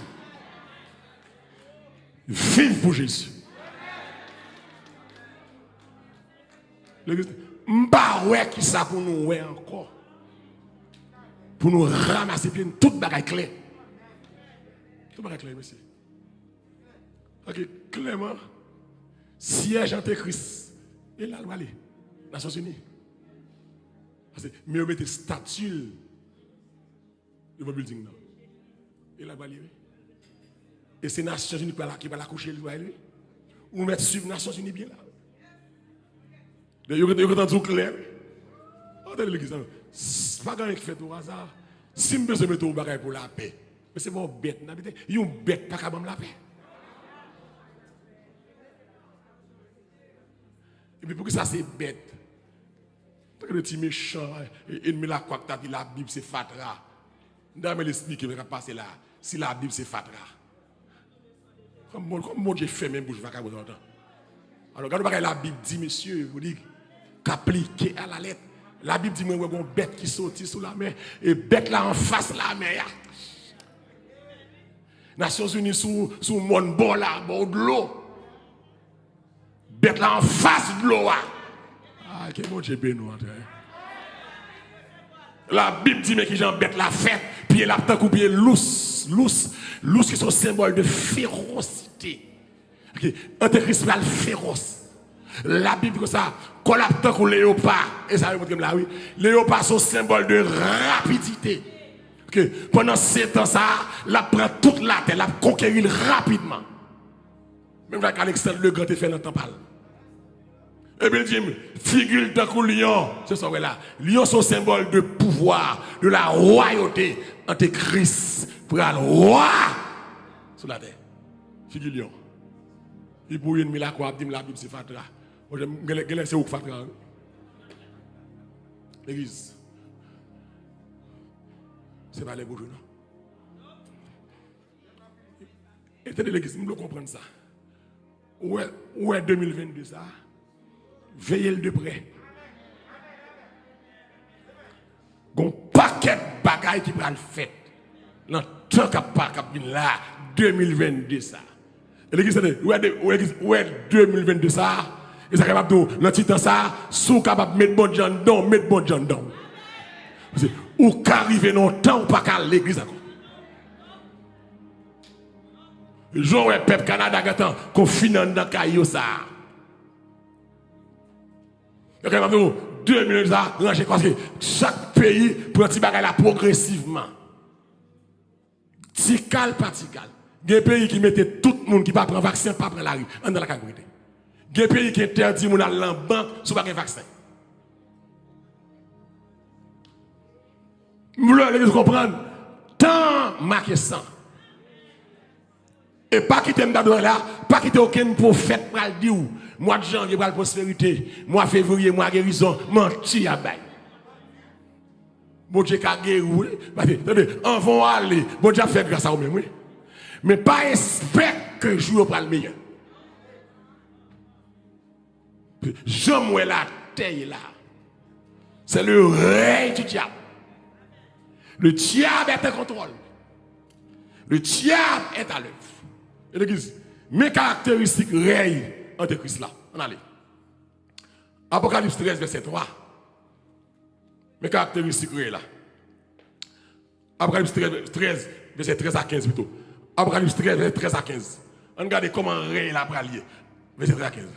Viv pou Jezi. Legliz, m pa wè kisa pou nou wè ankò. Pou nou ranmase pye n, tout bagay klè. Tout bagay klè, mesye. Ok, klèman, syèj antikris, e la l prale. Nasyonzini. Paske, men yo mete stati l devan bilding nan. E la l prale, wi. E se Nasyonzini ki pral, ki pral akouche l, wi. Ou mèt swiv Nasyonzini byen la. Yo, yo gentan di w klè, wi. An tande legliz la. S-, pa gen anyen k fèt o aza. Si m bezwen mete yon bagay pou lapè, men se pa yon bèt n abite. Yon bèt pa ka ban m lapè. Epi poukisa se bèt? Tankou de ti mechan, e, enmi lakwa k ta di Labib se fatra. M ta renmen l esplike sa k ap pase la, si Labib se fatra. Kòm Bon-, kòm Bondye fèmen bouch vakabon lontan. Alò, gade yon bagay Labib di, mesye, pou di, k aplike alalèt. Labib di, mwen wè gon bèt ki soti sou lamè, e bèt la anfas lamè a. Nasyonzini sou, sou mòn bò la, bò dlo. Bèt la anfas dlo a. Ah, ke Bondye beni w, antrè. Labib di, men kijan bèt la fèt, pye l ap tankou pye lous. Lous, lous ki se yon senbòl de ferosite. Ok, Antekris pral fewòs. Labib di konsa, kò l ap tankou leyopa. E sa yo montre m la, wi. Leyopa se yon senbòl de rapidite. Ok, pandan setan sa a, l ap pran tout latè, l ap konkeri l rapidman. Menm jan Alexandre le Grand te fè nan tan pa l. Epi l di m, figi l tankou lyon. Se sa w wè la. Lyon se yon senbòl de pouvwa, de la royauté. Antekris pral wa sou latè. Figi lyon. Li pou youn mi lakwa ap di m Labib se fatra. Bon, genlè, genlè se ou k fatra, wi. Legliz. Se pa lè pou jwe, non. E tande legliz, m vle w konprann sa. Ou wè, ou wè de mil vennde sa a, veye l de prè. Gon pakèt bagay ki pral fèt nan tan k ap pa, k ap vin la, de mil vennde sa. E legliz, tande, ou wè de, ou wè legliz, ou wè de mil vennde sa, e sa k ap di w, nan ti tan sa, si w kapab met Bondye anndan w, met Bondye anndan w. Paske ou ka rive nan yon tan ou pa ka al legliz ankò. Jan w wè pèp Kanada gentan konfine anndan kay yo sa a. Yo ka di w, de mil sa, ranje kò, paske chak peyi pran ti bagay la pwogresivman. Ti kal pa ti kal. Gen peyi ki mete tout moun ki pa pran vaksen, pa pran lari. Anndan lakay pou rete. Gen peyi ki entèdi moun al nan bank si w pa gen vaksen. M vle legliz konprann, tan an make san. E pa kite m ta dwè la, pa kite okenn pwofèt pral di w, mwa de janvye pral pwosperite, mwa fevriye, mwa gerizon, manti y ap bay. Bondye ka geri w, wi. Paske, tande, anvan w ale, Bondye ap fè gras a ou menm, wi. Men pa espè ke jou yo pral meyè. Jan m wè latè ye la, c'est le règne du diable. Le diable est en contrôle. Le diable est à l'œuvre. E legliz, men karakteristik rèy antekris la. Ann ale. Apokalips trèz, vèsè twa. Men karakteristik rèy la. Apokalips trèz, trèz, vèsè trèz a kenz pito. Apokalips trèz, vèsè trèz a kenz. Ann gade kòman rèy la pral ye. Vèsè trèz a kenz.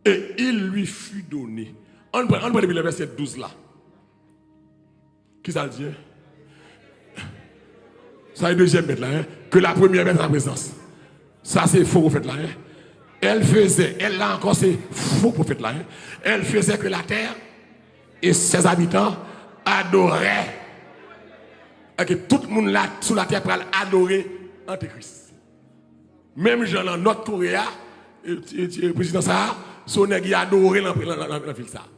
Et il lui fut donné. Ann pran, ann pran depi nan vèsè douz la. Kisa l di, en? Sa e dezyèm bèt la, en. Que la première bête à présence. Sa se fo pwofèt la, en. Elle faisait, elle la ankò se fo pwofèt la, en. Elle faisait que la terre et ses habitants adoraient. Ke tout moun la sou latè pral adore antekris. Menm jan nan Nòt Kore a, e, e, e, prezidan sa a, se yon nèg y adore nan, nan, nan, nan vil sa a.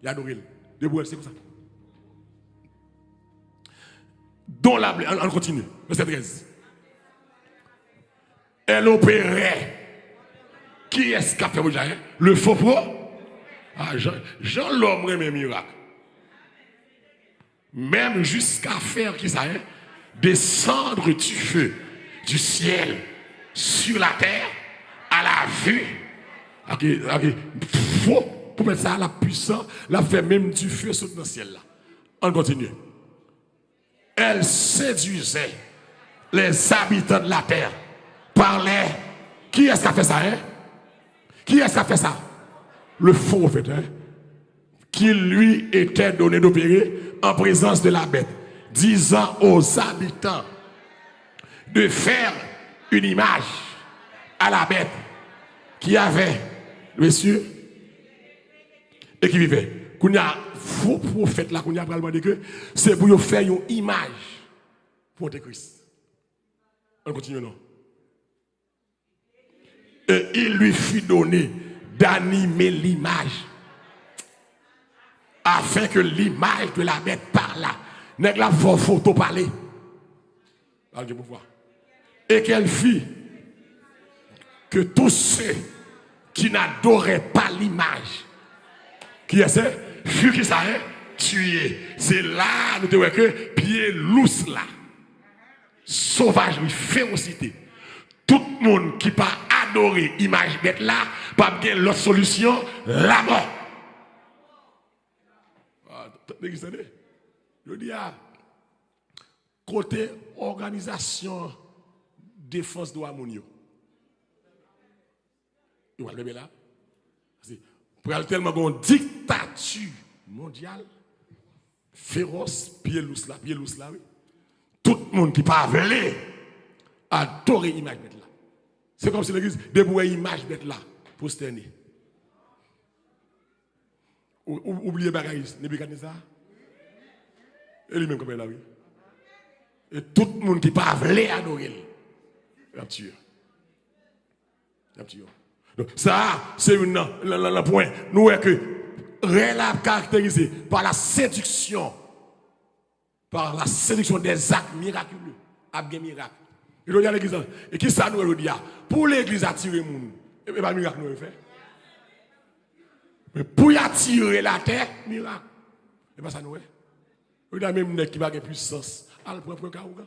Y adore l. Depi w wè l, se konsa. Dont la ble-, ann, ann kontinye. Vèsè trèz. Elle opérait. Kiyès k ap fè pou Jayen? Le faux pro? Ah, jan, jan lòm renmen mirak. Même jusqu'à faire kisa, en? Descendre du feu du ciel sur la terre à la vue. Ok, ok. Fo pwofèt sa a, l ap pwisan, l ap fè menm dife sot nan syèl la. Ann kontinye. Elle séduisait les habitants de la terre par les, kiyès k ap fè sa, en? Kiyès k ap fè sa? Le faux prophète, en? Qu'il lui était donné d'opérer en présence de la bête, disant aux habitants de faire une image à la bête qui avait, mesye, et qui vivait. Kounye a, fo pwofèt la, kounye a pral mande ke se pou yo fè yon imaj pou Antekris. Ann kontinye non. Et il lui fut donné d'animer l'image, afin que l'image de la bête parlât. Nèg la fè foto pale. Al gen pouvwa. Et qu'elle fit que tous ceux qui n'adoraient pas l'image, kiyès se? Fut kisa, en? Tués. Se la nou te wè ke pye lous la. Sovajri, fewosite. Tout moun ki pa adore imaj bèt la p ap gen lòt solisyon, lamò. Ah, t- t- legliz, tande. Jodi a, kote òganizasyon defans dwa moun yo? Yo pral kenbe la. Paske pral tèlman gen yon diktati mondyal, fewòs, pye lous la, pye lous la, wi. Tout moun ki pa vle adore imaj bèt la. Se kòmsi legliz, depi w wè imaj bèt la, pwostène. Ou, ou, ou bliye bagay Nebikadneza? E li menm kanpe la, wi. E tout moun ki pa vle adore l, y ap tiye. Y ap tiye. Donk, sa a, se youn nan, nan, nan, nan pwen. Nou wè ke rèy la ap karakterize pa la séduction, par la séduction des actes miraculeux. Ap gen mirak. E jodi a legliz la, e ki sa nou wè jodi a? Pou legliz atire moun, e, e pa mirak nou wè yo fè? Men pou y atire latè, mirak. E pa sa nou wè? Jodi a menm nèg ki pa gen pwisans, al pran pwen ka ougan.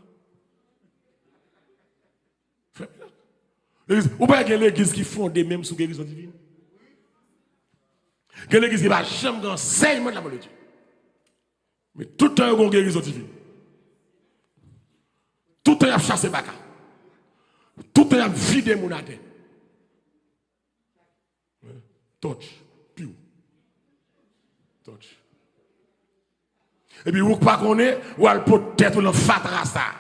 Fè mirak. Legliz, ou pa gen legliz ki fonde menm sou gerizon divin. Gen legliz ki pa janm gen ansèyman de la parole de Dieu. Men tout tan yo gen yon gerizon divin. Tout tan y ap chase baka. Tout tan y ap vide moun atè. Touch. Piw. Touch. Epi ou k pa konnen, ou al pot tèt ou nan fatra sa.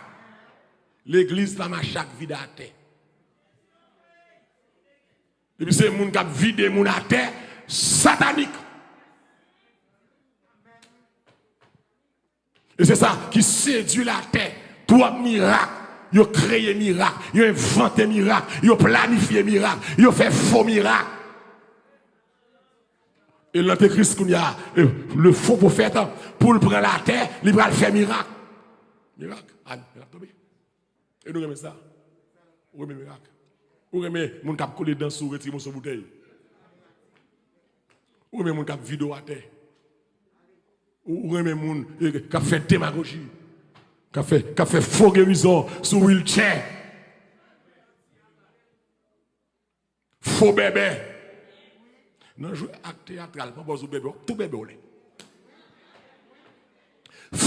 Legliz pa mache ak vide atè. Depi se moun k ap vide moun atè, satanik. E se sa ki sedui latè. Twòp mirak. Yo kreye mirak. Yo envante mirak. Yo planifye mirak. Yo fè fo mirak. E lantekris kounye a, e, le fo pwofèt, pou l pran latè, li pral fè mirak. Mirak. A, mirak tonbe. E nou renmen sa? Ou renmen mirak? Ou renmen moun k ap kole dan sou retire moso boutèy? Ou renmen moun k ap vide w atè? Ou, ou renmen moun, e, k ap fè demagoji? K ap fè, k ap fè fo gerizon sou wheelchair? Fo bèbè. Nan jwe ak teyatral, pa bòz ou bèbè, tou bèbè w lè.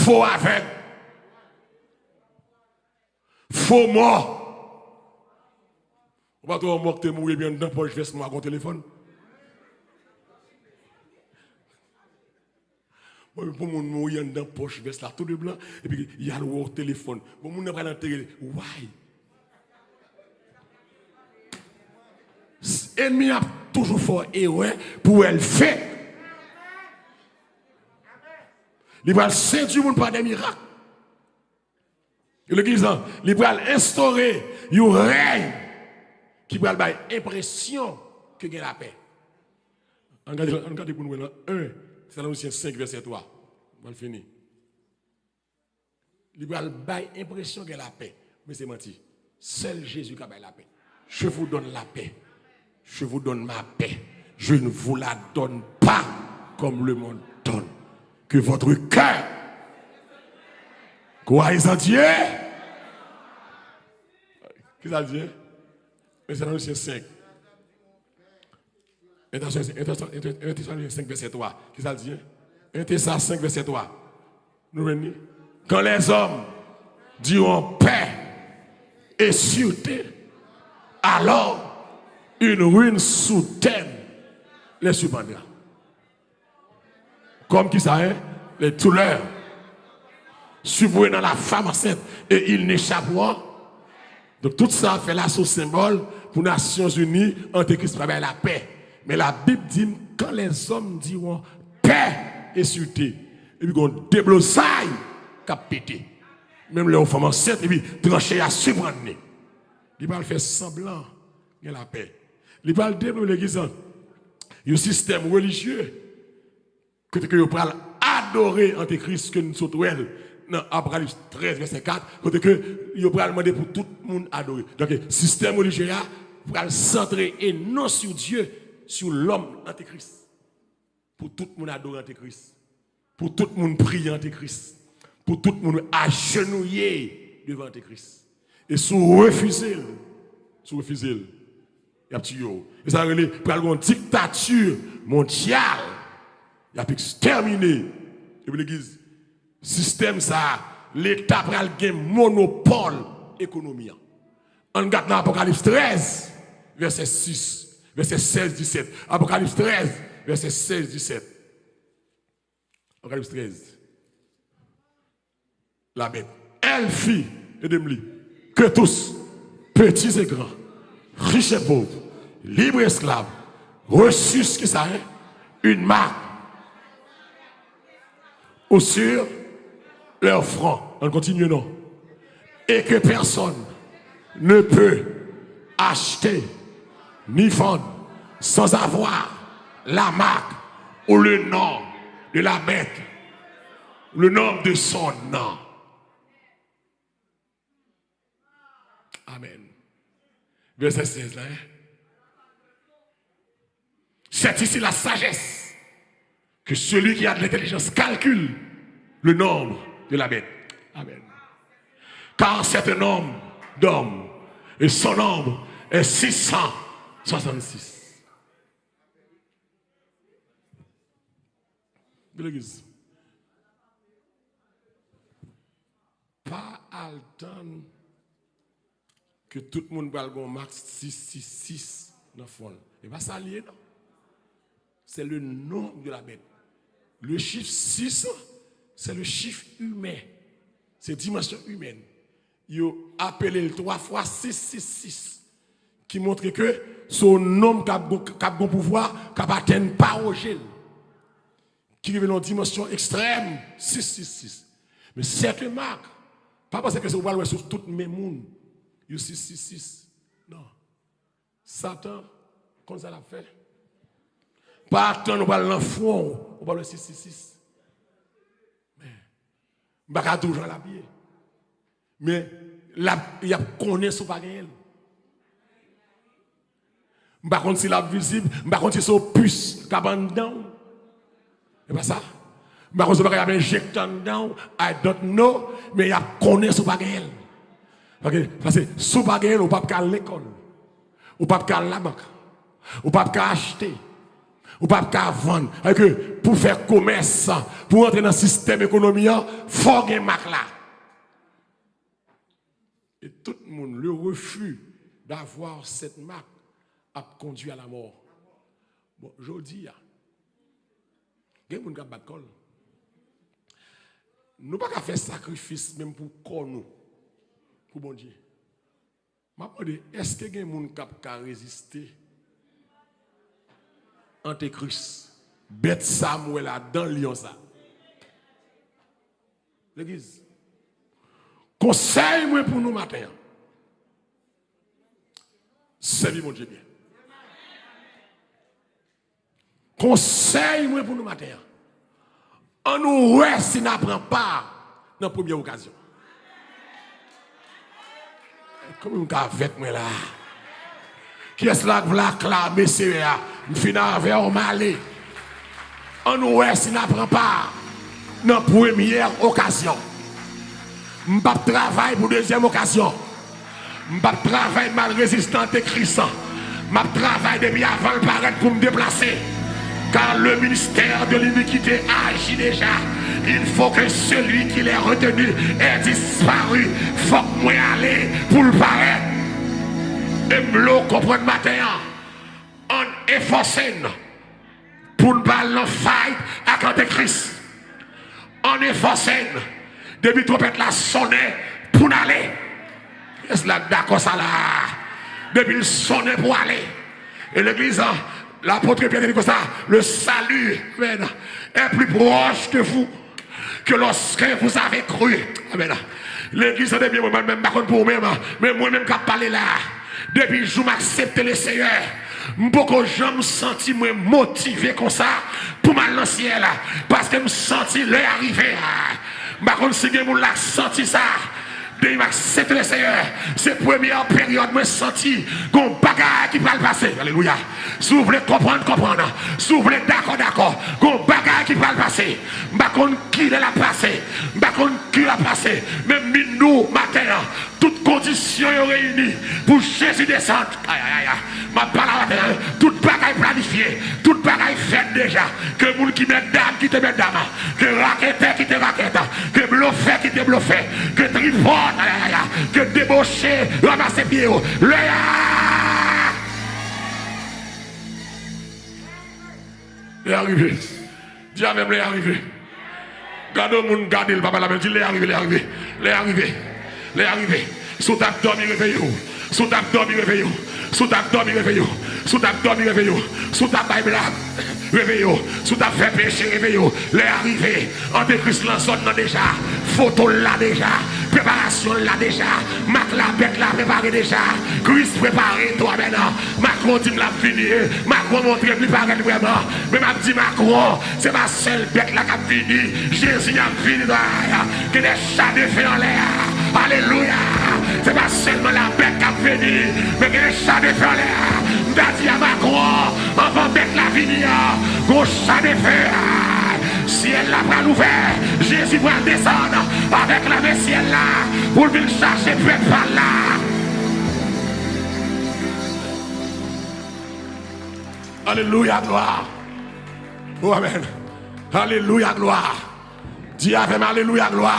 Fo avèg. Fo mò. Ou pa twò mò k te mouri epi anndan pòch vès nwa gon telefòn? Bon, pou moun mouri anndan pòch vès la tou de blan, epi y al wè w telefòn. Bon, moun nan pral antere l. Why? Ènmi ap toujou fè w erè pou wè l fèk. Li pral sedui moun pa de mirak. Legliz lan, li pral enstore yon rèy ki pral bay enpresyon ke gen lapè. Ann gade, ann gade pou n wè nan en Tesalonisyen senk, vèsè twa. Mwen fini. Li pral bay enpresyon gen lapè. Men se manti. Sèl Jezi ka bay lapè. Je vous donne la paix. Je vous donne ma paix. Je ne vous la donne pas comme le monde donne. Que votre cœur croyez en Dieu. Kisa l di? Tesalonisyen senk. En Tesalonisyen senk, vèsè twa. Kisa l di? En Tesa senk, vèsè twa. Nou jwenn li? Quand les hommes diront paix et sûreté, alors une ruine soudaine les surprendra. Kòm kisa, hein? Les douleurs surprendront la femme enceinte et ils n'échapperont. Donk, tout sa fè la se yon senbòl pou Nasyonzini, Antekris pa bay lapè. Men Labib di n, quand les hommes diront paix et sûreté, epi gon deblozay k ap pete. Menm lè yon fanm ansent, epi tranche a siprann li. Li pral fè sanblan gen lapè. Li pral devlope legliz lan yon sistèm relijye kote ke yo pral adore Antekris ke n sot wè l nan Apokalips trèz, vèsè kat, kote ke yo pral mande pou tout moun adore. Donk, sistèm relijye a pral santre e non sur Dieu, sur l'homme Antekris. Pou tout moun adore Antekris. Pou tout moun priye Antekris. Pou tout moun ajenouye devan Antikris. E si w refize l, si w refize l, y ap tiye w. E sa yo rele pral gen yon diktati mondyal. Y ap ekstèmine. Epi legliz, sistèm sa a, Leta pral gen monopòl ekonomi an. Ann gad nan Apokalips trèz, vèsè sis, vèsè sèz, disèt. Apokalips trèz, vèsè sèz, disèt. Apokalips trèz. La bête, elle fit, ede m li, que tous, petits et grands, riches et pauvres, libres et esclaves, reçussent, ki sa, hein? Une marque ou sur leur front. Ann kontinye non. Et que personne ne peut acheter ni vendre sans avoir la marque ou le nom de la bête, le nom de son nom. Amen. Vèsè sèz la, hein? C'est ici la sagesse, que celui qui a de l'intelligence calcule le nombre de la bête. Amen. Car c'est un nombre d'homme, et son nombre est six cent soixante-six. Legliz, pa al tann ke tout moun pral gen yon mak sis sis sis nan fwon l. E pa sa l ye, non. C'est le nombre de la bête. Le chiffre six, c'est le chiffre humain. Se dimansyon imèn. Yo apele l twa fwa sis sis sis, ki montre ke se yon nonm k ap gon, k ap gon pouvwa, k ap atenn paroje l, ki rive nan yon dimansyon ekstrèm, sis sis sis. Men sèten mak, pa panse ke se ou pral wè sou tout men moun, yo sis sis sis. Non. Satan konn sa l ap fè. Pa atann ou pral nan fwon w, ou pral wè sis sis sis. Men, m pa ka di w jan l ap ye. Men, l ap, y ap konnen si w pa genyen l. M pa konn si l ap vizib, m pa konn si se yon pis k ap anndan w. E pa sa? M pa konn si bagay ap enjekte anndan w, I don't know, men y ap konnen si w pa genyen l. Paske, paske si w pa genyen l, ou p ap ka al lekòl. Ou p ap ka al labank. Ou p ap ka achte. Ou p ap ka vann. Sa vle di ke pou fè komès, pou rantre nan sistèm ekonomi an, fò w gen mak la. E tout moun, le refus d'avoir cette marque ap kondui a la mò. Bon, jodi a, gen moun k ap bat kò l. Nou pa ka fè sakrifis menm pou kò nou, pou Bondye. M ap mande, èske gen moun k ap ka reziste Antikris, bèt sa m wè la, dan lyon sa? Legliz, konsèy mwen pou nou maten an, sèvi Bondye byen. Konsèy mwen pou nou maten an, ann nou wè si n a pran pa nan premye okazyon. Konbyen moun k avèk mwen la? Kiyès la k vle aklame Seyè a? M fin avè w, m ale. Ann nou wè si n a pran pa nan premyè okazyon. M p ap travay pou dezyèm okazyon. M p ap travay mal rezistan antikris. M ap travay depi avan l parèt pou m deplase. Car le ministère de l'iniquité agit déjà. Il faut que celui qui les retenu ait disparu. Fòk mwen ale pou l parèt. E m vle w konprann maten an. Ann efòse n pou n pa al nan fight ak antikris. Ann efòse n depi twonpèt la sonnen pou n ale. Kiyès la k dakò sa la? Depi l sonnen pou ale. E legliz, lapot Pyè te di konsa, le salut, amen, est plus proche de vous que lorsque vous avez cru. Amen. Legliz, tande byen, mwen menm, m pa konn pou ou menm, men mwen menm k ap pale la, depi jou m aksepte Leseyè, m poko janm santi mwen motive konsa pou m al nan syèl, paske m santi lè a rive. M pa konn si gen moun la k santi sa. Depi m aksepte Leseyè, se premyè peryòd mwen santi gon bagay ki pral pase. Alelouya. Si w vle konprann, konprann. Si w vle dakò, dakò. Gon bagay ki pral pase. M pa konn kilè l ap pase. M pa konn ki l ap pase. Men m vin Nou, maten an, tout kondisyon yo reyini pou Jezi desann. Ay, ay, ay, ay. M ap pale maten an, tout bagay planifye, tout bagay fèt deja. Ke moun ki mètdam kite mètdam, ke raketè kite rakèt, ke blofè kite blofè, ke tripòt, ay, ay, ay, ay, ke deboche ranmase pye yo. Lè a! Lè a rive. Di avè m, lè a rive. Gade yon moun, gade l, pa pale avè l, di, lè a rive, lè a rive. Lè a rive. Lè a rive. Si w t ap dòmi, reveye w. Si w t ap dòmi, reveye w. Si w t ap dòmi, reveye w. Si w t ap dòmi, reveye w. Si w t ap bay blag, reveye w. Si w t ap fè peche, reveye w. Lè a rive. Antikris lan zòn nan deja. Foto l la deja. Preparasyon l la deja. Mak la bèt la prepare deja. Kris prepare, twa bèt la. Macron di m l ap vini. Macron montre m li parèt vrèman. Men m ap di Macron, se pa sèl bèt la k ap vini. Jezi ap vini, twa. Gen de cha de fe anlè a. Alelouya. Se pa sèlman la bèt k ap vini, men gen de cha de fe anlè a. M ta di a Macron, anvan bèt la vini an, gon cha de fe a. Syèl la pral ouvè. Jezi pral desann avèk lame syèl la pou l vin chache pèp pa l la. Alelouya, glwa. Oh, amèn. Alelouya, glwa. Di avè m, alelouya, glwa.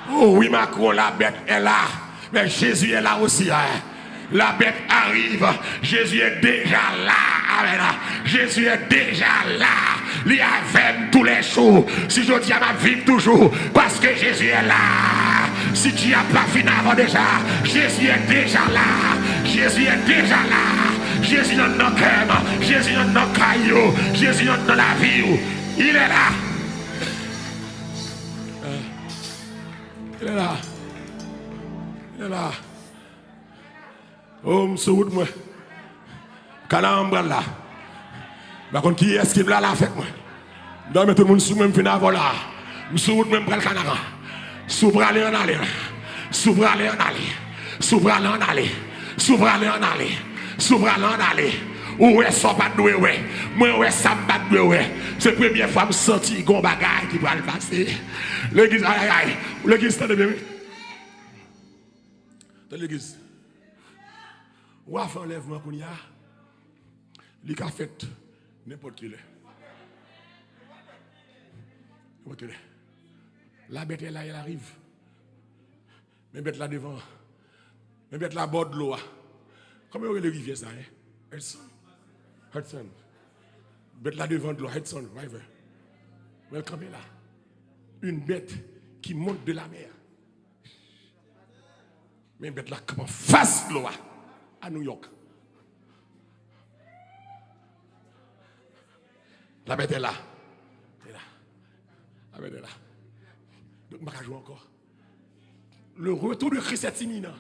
Oh, wi, Macron, la bête est là. Mais Jésus est là aussi, hein. La bête arrive. Jésus est déjà là. Amèn. Jésus est déjà là. Li avè m tou lè jou. Si jodi a m ap viv toujou, paske Jezi est là. Si dyab pa fin avan deja, Jezi est déjà là. Jezi est déjà là. Jezi anndan kè m. Jezi anndan kay yo. Jezi anndan lavi w. Il est là. Il est là. Il est là. Oh, m sou wout mwen. Kanaran m pral la. M pa konn kiyès ki m la la avèk mwen. M dòmi, tout moun sou mwen, m fin avè w la. M sou wout mwen, m pral Kanaran. Si w prale, ann ale. Si w prale, ann ale. Si w prale, ann ale. Si w prale, ann ale. Si w prale, ann ale. Ou wè sa w pa t dwe wè. Mwen wè sa m pa t dwe wè. Se premyè fwa m santi gon bagay ki pral pase. Legliz, ay, ay, ay. Legliz, tande byen, wi. Tande, legliz. W a fè anlèvman kounye a, li ka fèt nenpòt ki lè. Nenpòt ki lè. La bête est là, elle arrive. Men bèt la devan. Men bèt la bò dlo a. Kòman yo rele rivyè sa, hein? Hudson. Hudson. Bèt la devan dlo a, Hudson River. Men l kanpe la. Une bête qui monte de la mer. Men bèt la k ap anfas dlo a, a New York. La bête est là. Li la. La bête est là. Donk, m pa ka jwe ankò. Le retour de Christ est imminent.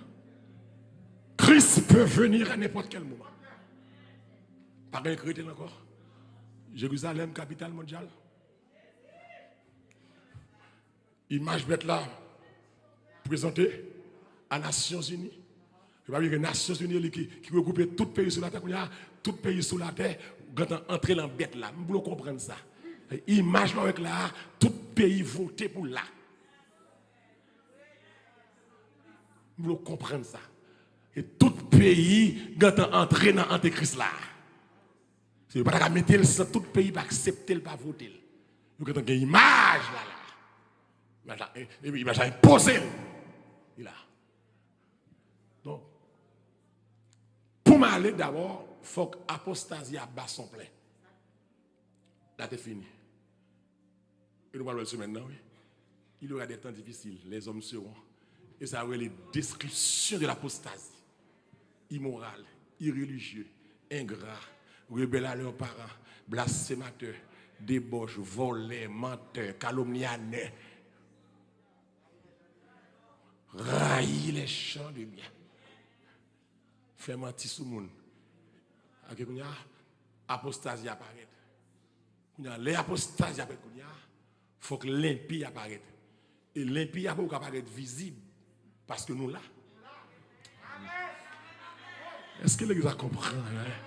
Christ peut venir à n'importe quel moment. Pa gen k rete l ankò. Jerizalèm, kapital mondyal. Imaj bèt la prezante a Nasyonzini. Yo pa bliye ke Nasyonzini, li ki, ki regwoupe tout peyi sou latè, kounye a, tout peyi sou latè gentan antre nan bèt la. M vle w konprann sa. Imaj la w wè la a, tout peyi vote pou l la. M vle w konprann sa. E tout peyi gentan antre nan antikris la. Se yo pa ta ka mete l san tout peyi pa aksepte l, pa vote l. Yo gentan gen imaj la la. Imaj la, e, e, imaj la enpoze l. Li la. Donk, pou m ale dabò, fòk apostazi a bat son plen. Date fini. E nou pral wè l semèn nan, wi. Il y aura des temps difficiles, les hommes seront. E sa yo rele description de l'apostasie. Immoral, irreligieux, ingrat, rebelles à leurs parents, blasphémateurs, débauches, voleurs, menteurs, calomniateurs, raillent les gens de bien. Fè manti sou moun. Ake kounye a, apostazi a parèt. Kounye a, lè apostazi a parèt kounye a, fòk lenpi a parèt. E lenpi a poko ka parèt vizib, paske nou la. Èske legliz la konprann, hein?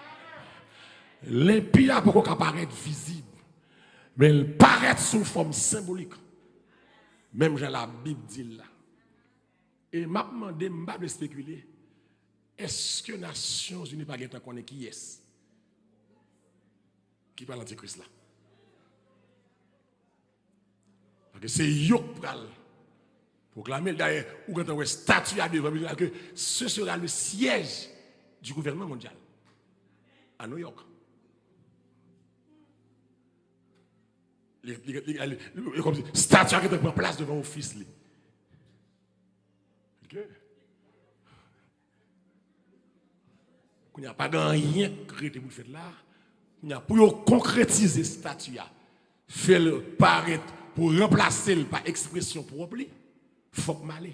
Lenpi a poko ka parèt vizib, men l parèt sou fòm senbolik. Menm jan Labib di l la. E m ap mande, m pa vle espekile, èske Nasyonzini pa gentan konnen kiyès ki pral antikris la? Paske se yo k pral pwoklame l. Dayè, ou gentan wè stati a devan, ke ce sera le siège du gouvernement mondial à New York. Li, li, li, li, li, li, kòmsi stati a gentan pran plas devan ofis li. Ok. Kounye a, pa gen anyen k rete pou l fèt la. Kounye a, pou yo konkretize stati a, fè l parèt pou ranplase l pa ekspresyon pwòp li, fòk m ale.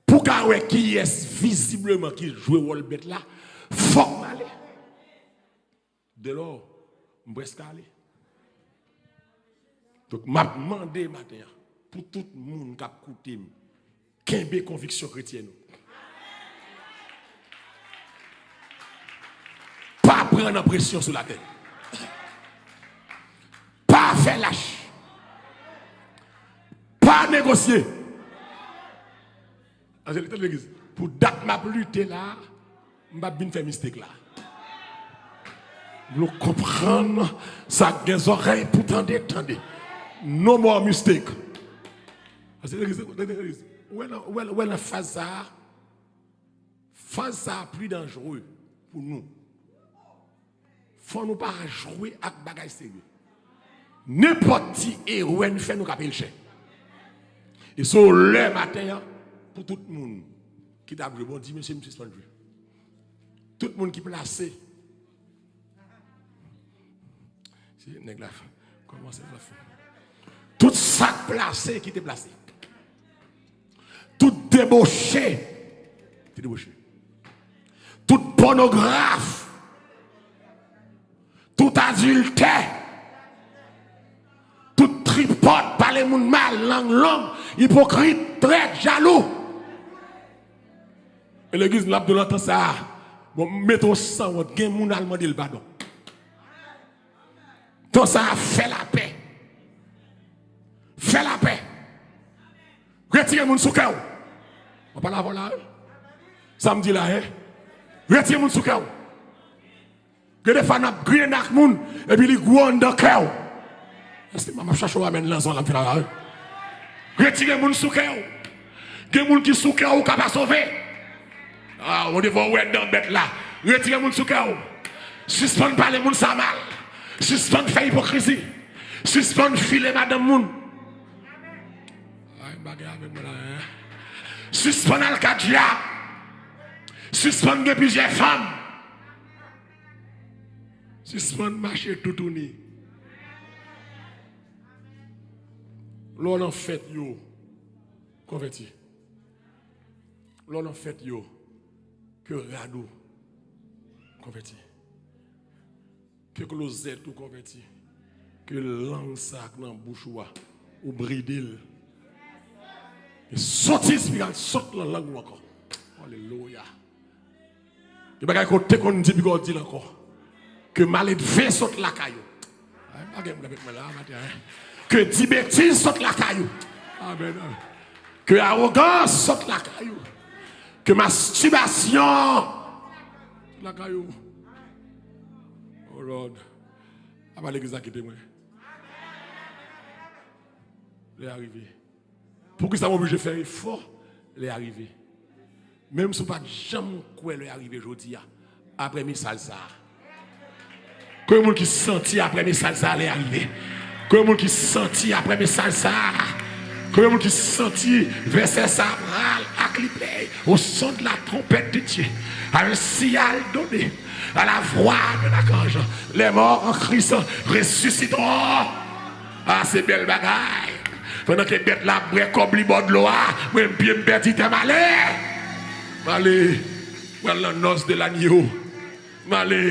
Pou ka wè kiyès vizibleman ki jwe wòl bèt la, fòk m ale. Dèlò, m prèske ale. Donk, m ap mande maten an, pou tout moun k ap koute m, kenbe konviksyon kretyèn ou. Pa pran nan presyon sou latè. Pa fè lach. Pa negosye. Anjèl, tande legliz. Pou dat m ap lite la, m p ap vin fè mistake la. M vle w konprann, sa k gen zòrèy pou tande, tande. No more mistake. Anjèl, tande legliz, tande legliz. Ou wè nan, ou wè, ou wè nan faz sa a, faz sa a pli danjere pou nou. Fò nou pa jwe ak bagay serye. Nenpòt ti erè n fè, nou ka peye l chè. E se yon lè maten an pou tout moun ki t ap jwe. Bon, di mesye m sispann jwe. Tout moun ki plase. Se nèg la kòmanse la fè. Tout sa k plase, kite plase. Tout deboche, kite deboche. Tout pònograf, tout adiltè, tout tripòt, pale moun mal, lang long, ipokrit, trèt, jalou. E legliz n ap di w nan tan sa a, bon, m mete w sanwont, gen moun al mande l padon. Tan sa a, fè lapè. Fè lapè. Retire moun sou kè w. Mwen pale avè w la, wi. Sa m di la, en? Retire moun sou kè w. Gen defwa n ap griyen ak moun, epi li gwo anndan kè w. Èske m ap chache w amèn nan zòn la m fè la, wi? Retire moun sou kè w. Gen moun ki sou kè w, ou ka pa sove. A, ou devan w wè dan bèt la. Retire moun sou kè w. Sispann pale moun sa mal. Sispann fè ipokrizi. Sispann file madanm moun. Ay, bagay avèk mwen la, en. Sispann al ka dyab. Sispann gen plizyè fanm. Sispann mache toutouni. Lè w nan fèt yo, konvèti. Lè w nan fèt yo, ke rad ou konvèti. Ke klozèt ou konvèti. Ke lang sa k nan bouch ou a, ou bride l. E sotiz piga sot nan lang ou ankò. Alelouya. Gen bagay ke w te konn di, piga w di l ankò. Ke maledve sot lakay ou. Ay, pa gen pwoblèm avèk mwen la maten an, en. Ke di betiz sot lakay ou. Amèn. Ke awogans sot lakay ou. Ke mastibasyon sot lakay ou. Oh Lord. Apa legliz la kite mwen. Lè a rive. Poukisa m oblije fè efò? Lè a rive. Menm si w pa t janm kwè lè a rive jodi a, apre mesaj sa a. Konbyen moun ki santi apre mesaj sa a lè a rive? Konbyen moun ki santi apre mesaj sa a? Konbyen moun ki santi vèsè sa a pral ak li play au son de la trompette de Dieu, à un signal donné, à la voix de l'archange, les morts en Christ ressusciteront. Ah, se bèl bagay. Pandan ke bèt la ap bwè kòb li bò dlo a, mwen pye m pèdi tè m ale. M ale, m al nan nòs de lanyo. M ale,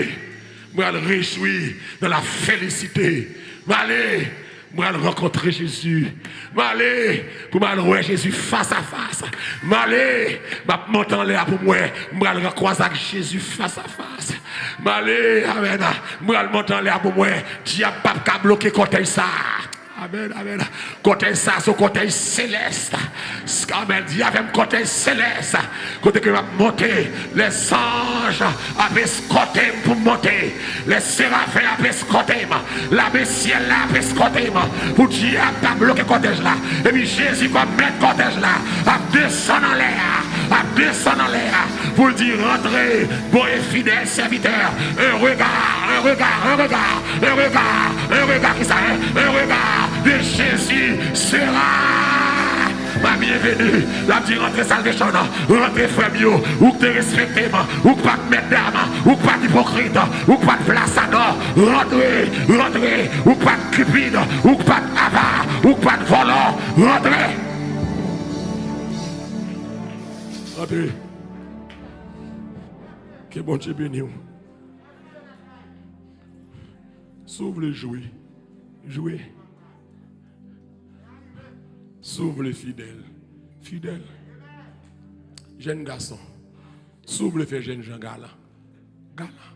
m al rejwi nan la felisite. M ale, m al rankontre Jezi. M ale pou m al wè Jezi fas a fas. M ale, m ap monte anlè a pou m wè, m al rankwaze ak Jezi fas a fas. M ale, amèn, m al monte anlè a pou m wè, dyab p ap ka bloke kòtèj sa a. Amèn, amèn. Kòtèj sa, se yon kòtèj selès. Amèn. Di avè m, kòtèj selès. Kote ke m ap monte, lèzanj ap eskòte m pou m monte. Lèserafen ap eskòte m. Lame syèl la ap eskòte m. Pou dyab ta bloke kòtèj la. Epi Jezi kòm mèt kòtèj la ap desann anlè a. Ap desann anlè a. Pou l di, rantre, bon e fidèl sèvitè. Un regard, un regard, un regard, un regard, un regard, ki sa, hein? Un regard de Jésus sera ma bienvenue. L ap di, rantre Salvation, rantre frè m yo, ou k te respekte m, ou k pa t mèt dam, ou k pa t ipokrit, ou k pa t flasanò, rantre, rantre, ou k pa t cupide, ou k pa t ava, ou k pa t vòlò, rantre. Rantre. Ke Bondye beni w. Si w vle jwe, jwe. Si w vle fidèl, fidèl. Jèn gason, si w vle fè jèn jan galan, galan.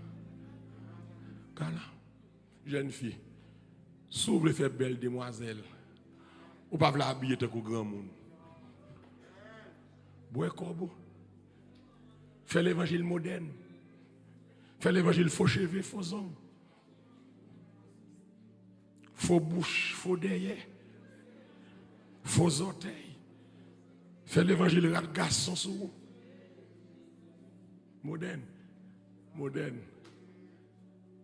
Galan. Jèn fi, si w vle fè bèl demwazèl, ou pa vle abiye tankou granmoun, bwè kòb ou. Fè levanjil modèn. Fè levanjil fo cheve, fo zong, fo bouch, fo dèyè, fo zòtèy. Fè levanjil rat gason sou ou. Modèn. Modèn.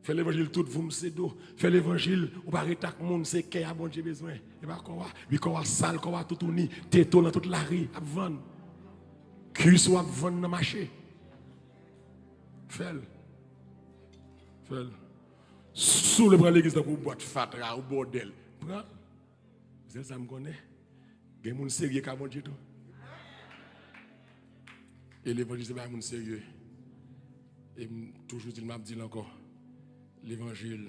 Fè levanjil tout voum se do. Fè levanjil, ou pa ret ak moun, se kè a Bondye bezwen. E pa kò a. Wi, kò a sal, kò a toutouni, tete w nan tout lari ap vann. Kwis ou ap vann nan mache. Fè l. Fè l. Si w vle pran legliz tankou bwat fatra, ou bòdèl, pran l. Sèl sa m konnen, gen moun serye ka Bondye tou. E levanjil se bagay moun serye. E m toujou di l, m ap di l ankò. Levanjil,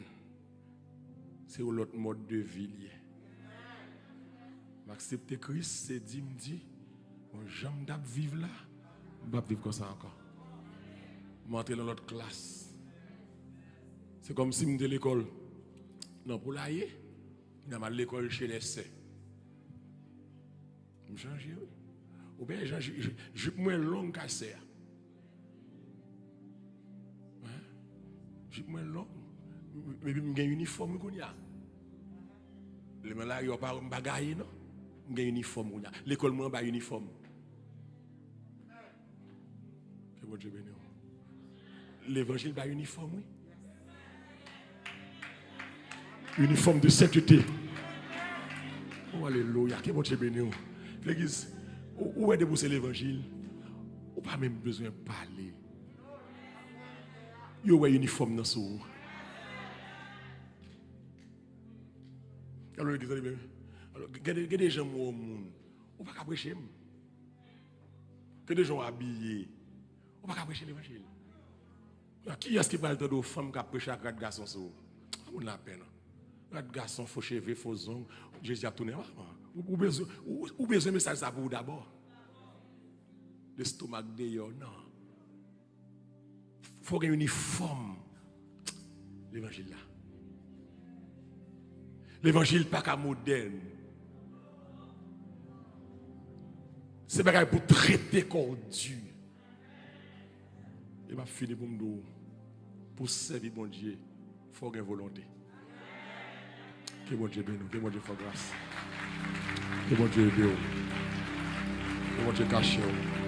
se yon lòt mòd de vi l ye. M aksepte Kris, se di m di, bon, jan m t ap viv la, m p ap viv konsa ankò. M antre nan lòt klas. Se kòmsi m te lekòl nan poulaye. Kounya m al lekòl chez les sœurs. M chanje, wi. Ou byen jan, jip mwen long kay sè a. Wi. Jip mwen long. Epi m gen inifòm, wi, kounya. Lè mwen lari a, m pa, m pa gaye, non. M gen inifòm kounya. Lekòl mwen anba inifòm. Ke Bondye beni w. Levanjil bay inifòm, wi. Inifòm de sentete. O, alelouya. Ke Bondye beni w. Legliz, ou, ou wè depi w se levanjil, ou pa menm bezwen pale. Yo wè inifòm nan sou ou. Alò, legliz, tande byen. Alò, gade, gade jan m wè yon moun. Ou pa ka preche m. Gade jan w abiye. Ou pa ka preche levanjil. Kiyès ki pral tande yon fanm k ap preche ak rad gason sou ou? Fè moun lapè, non. Rad gason, fo cheve, fo zong. Jezi ap tounen. Ou, ou bezwen, ou, ou bezwen mesaj sa pou ou dabò. Lestomak deyò, non. Fò gen inifòm levanjil la. Levanjil pa ka modèn. Se bagay pou trete kò w di. E m ap fini pou m di w, pou sèvi Bondye, fò w gen volonte. Ke Bondye beni w, ke Bondye fè w gras. Ke Bondye ede w. Ke Bondye kache w.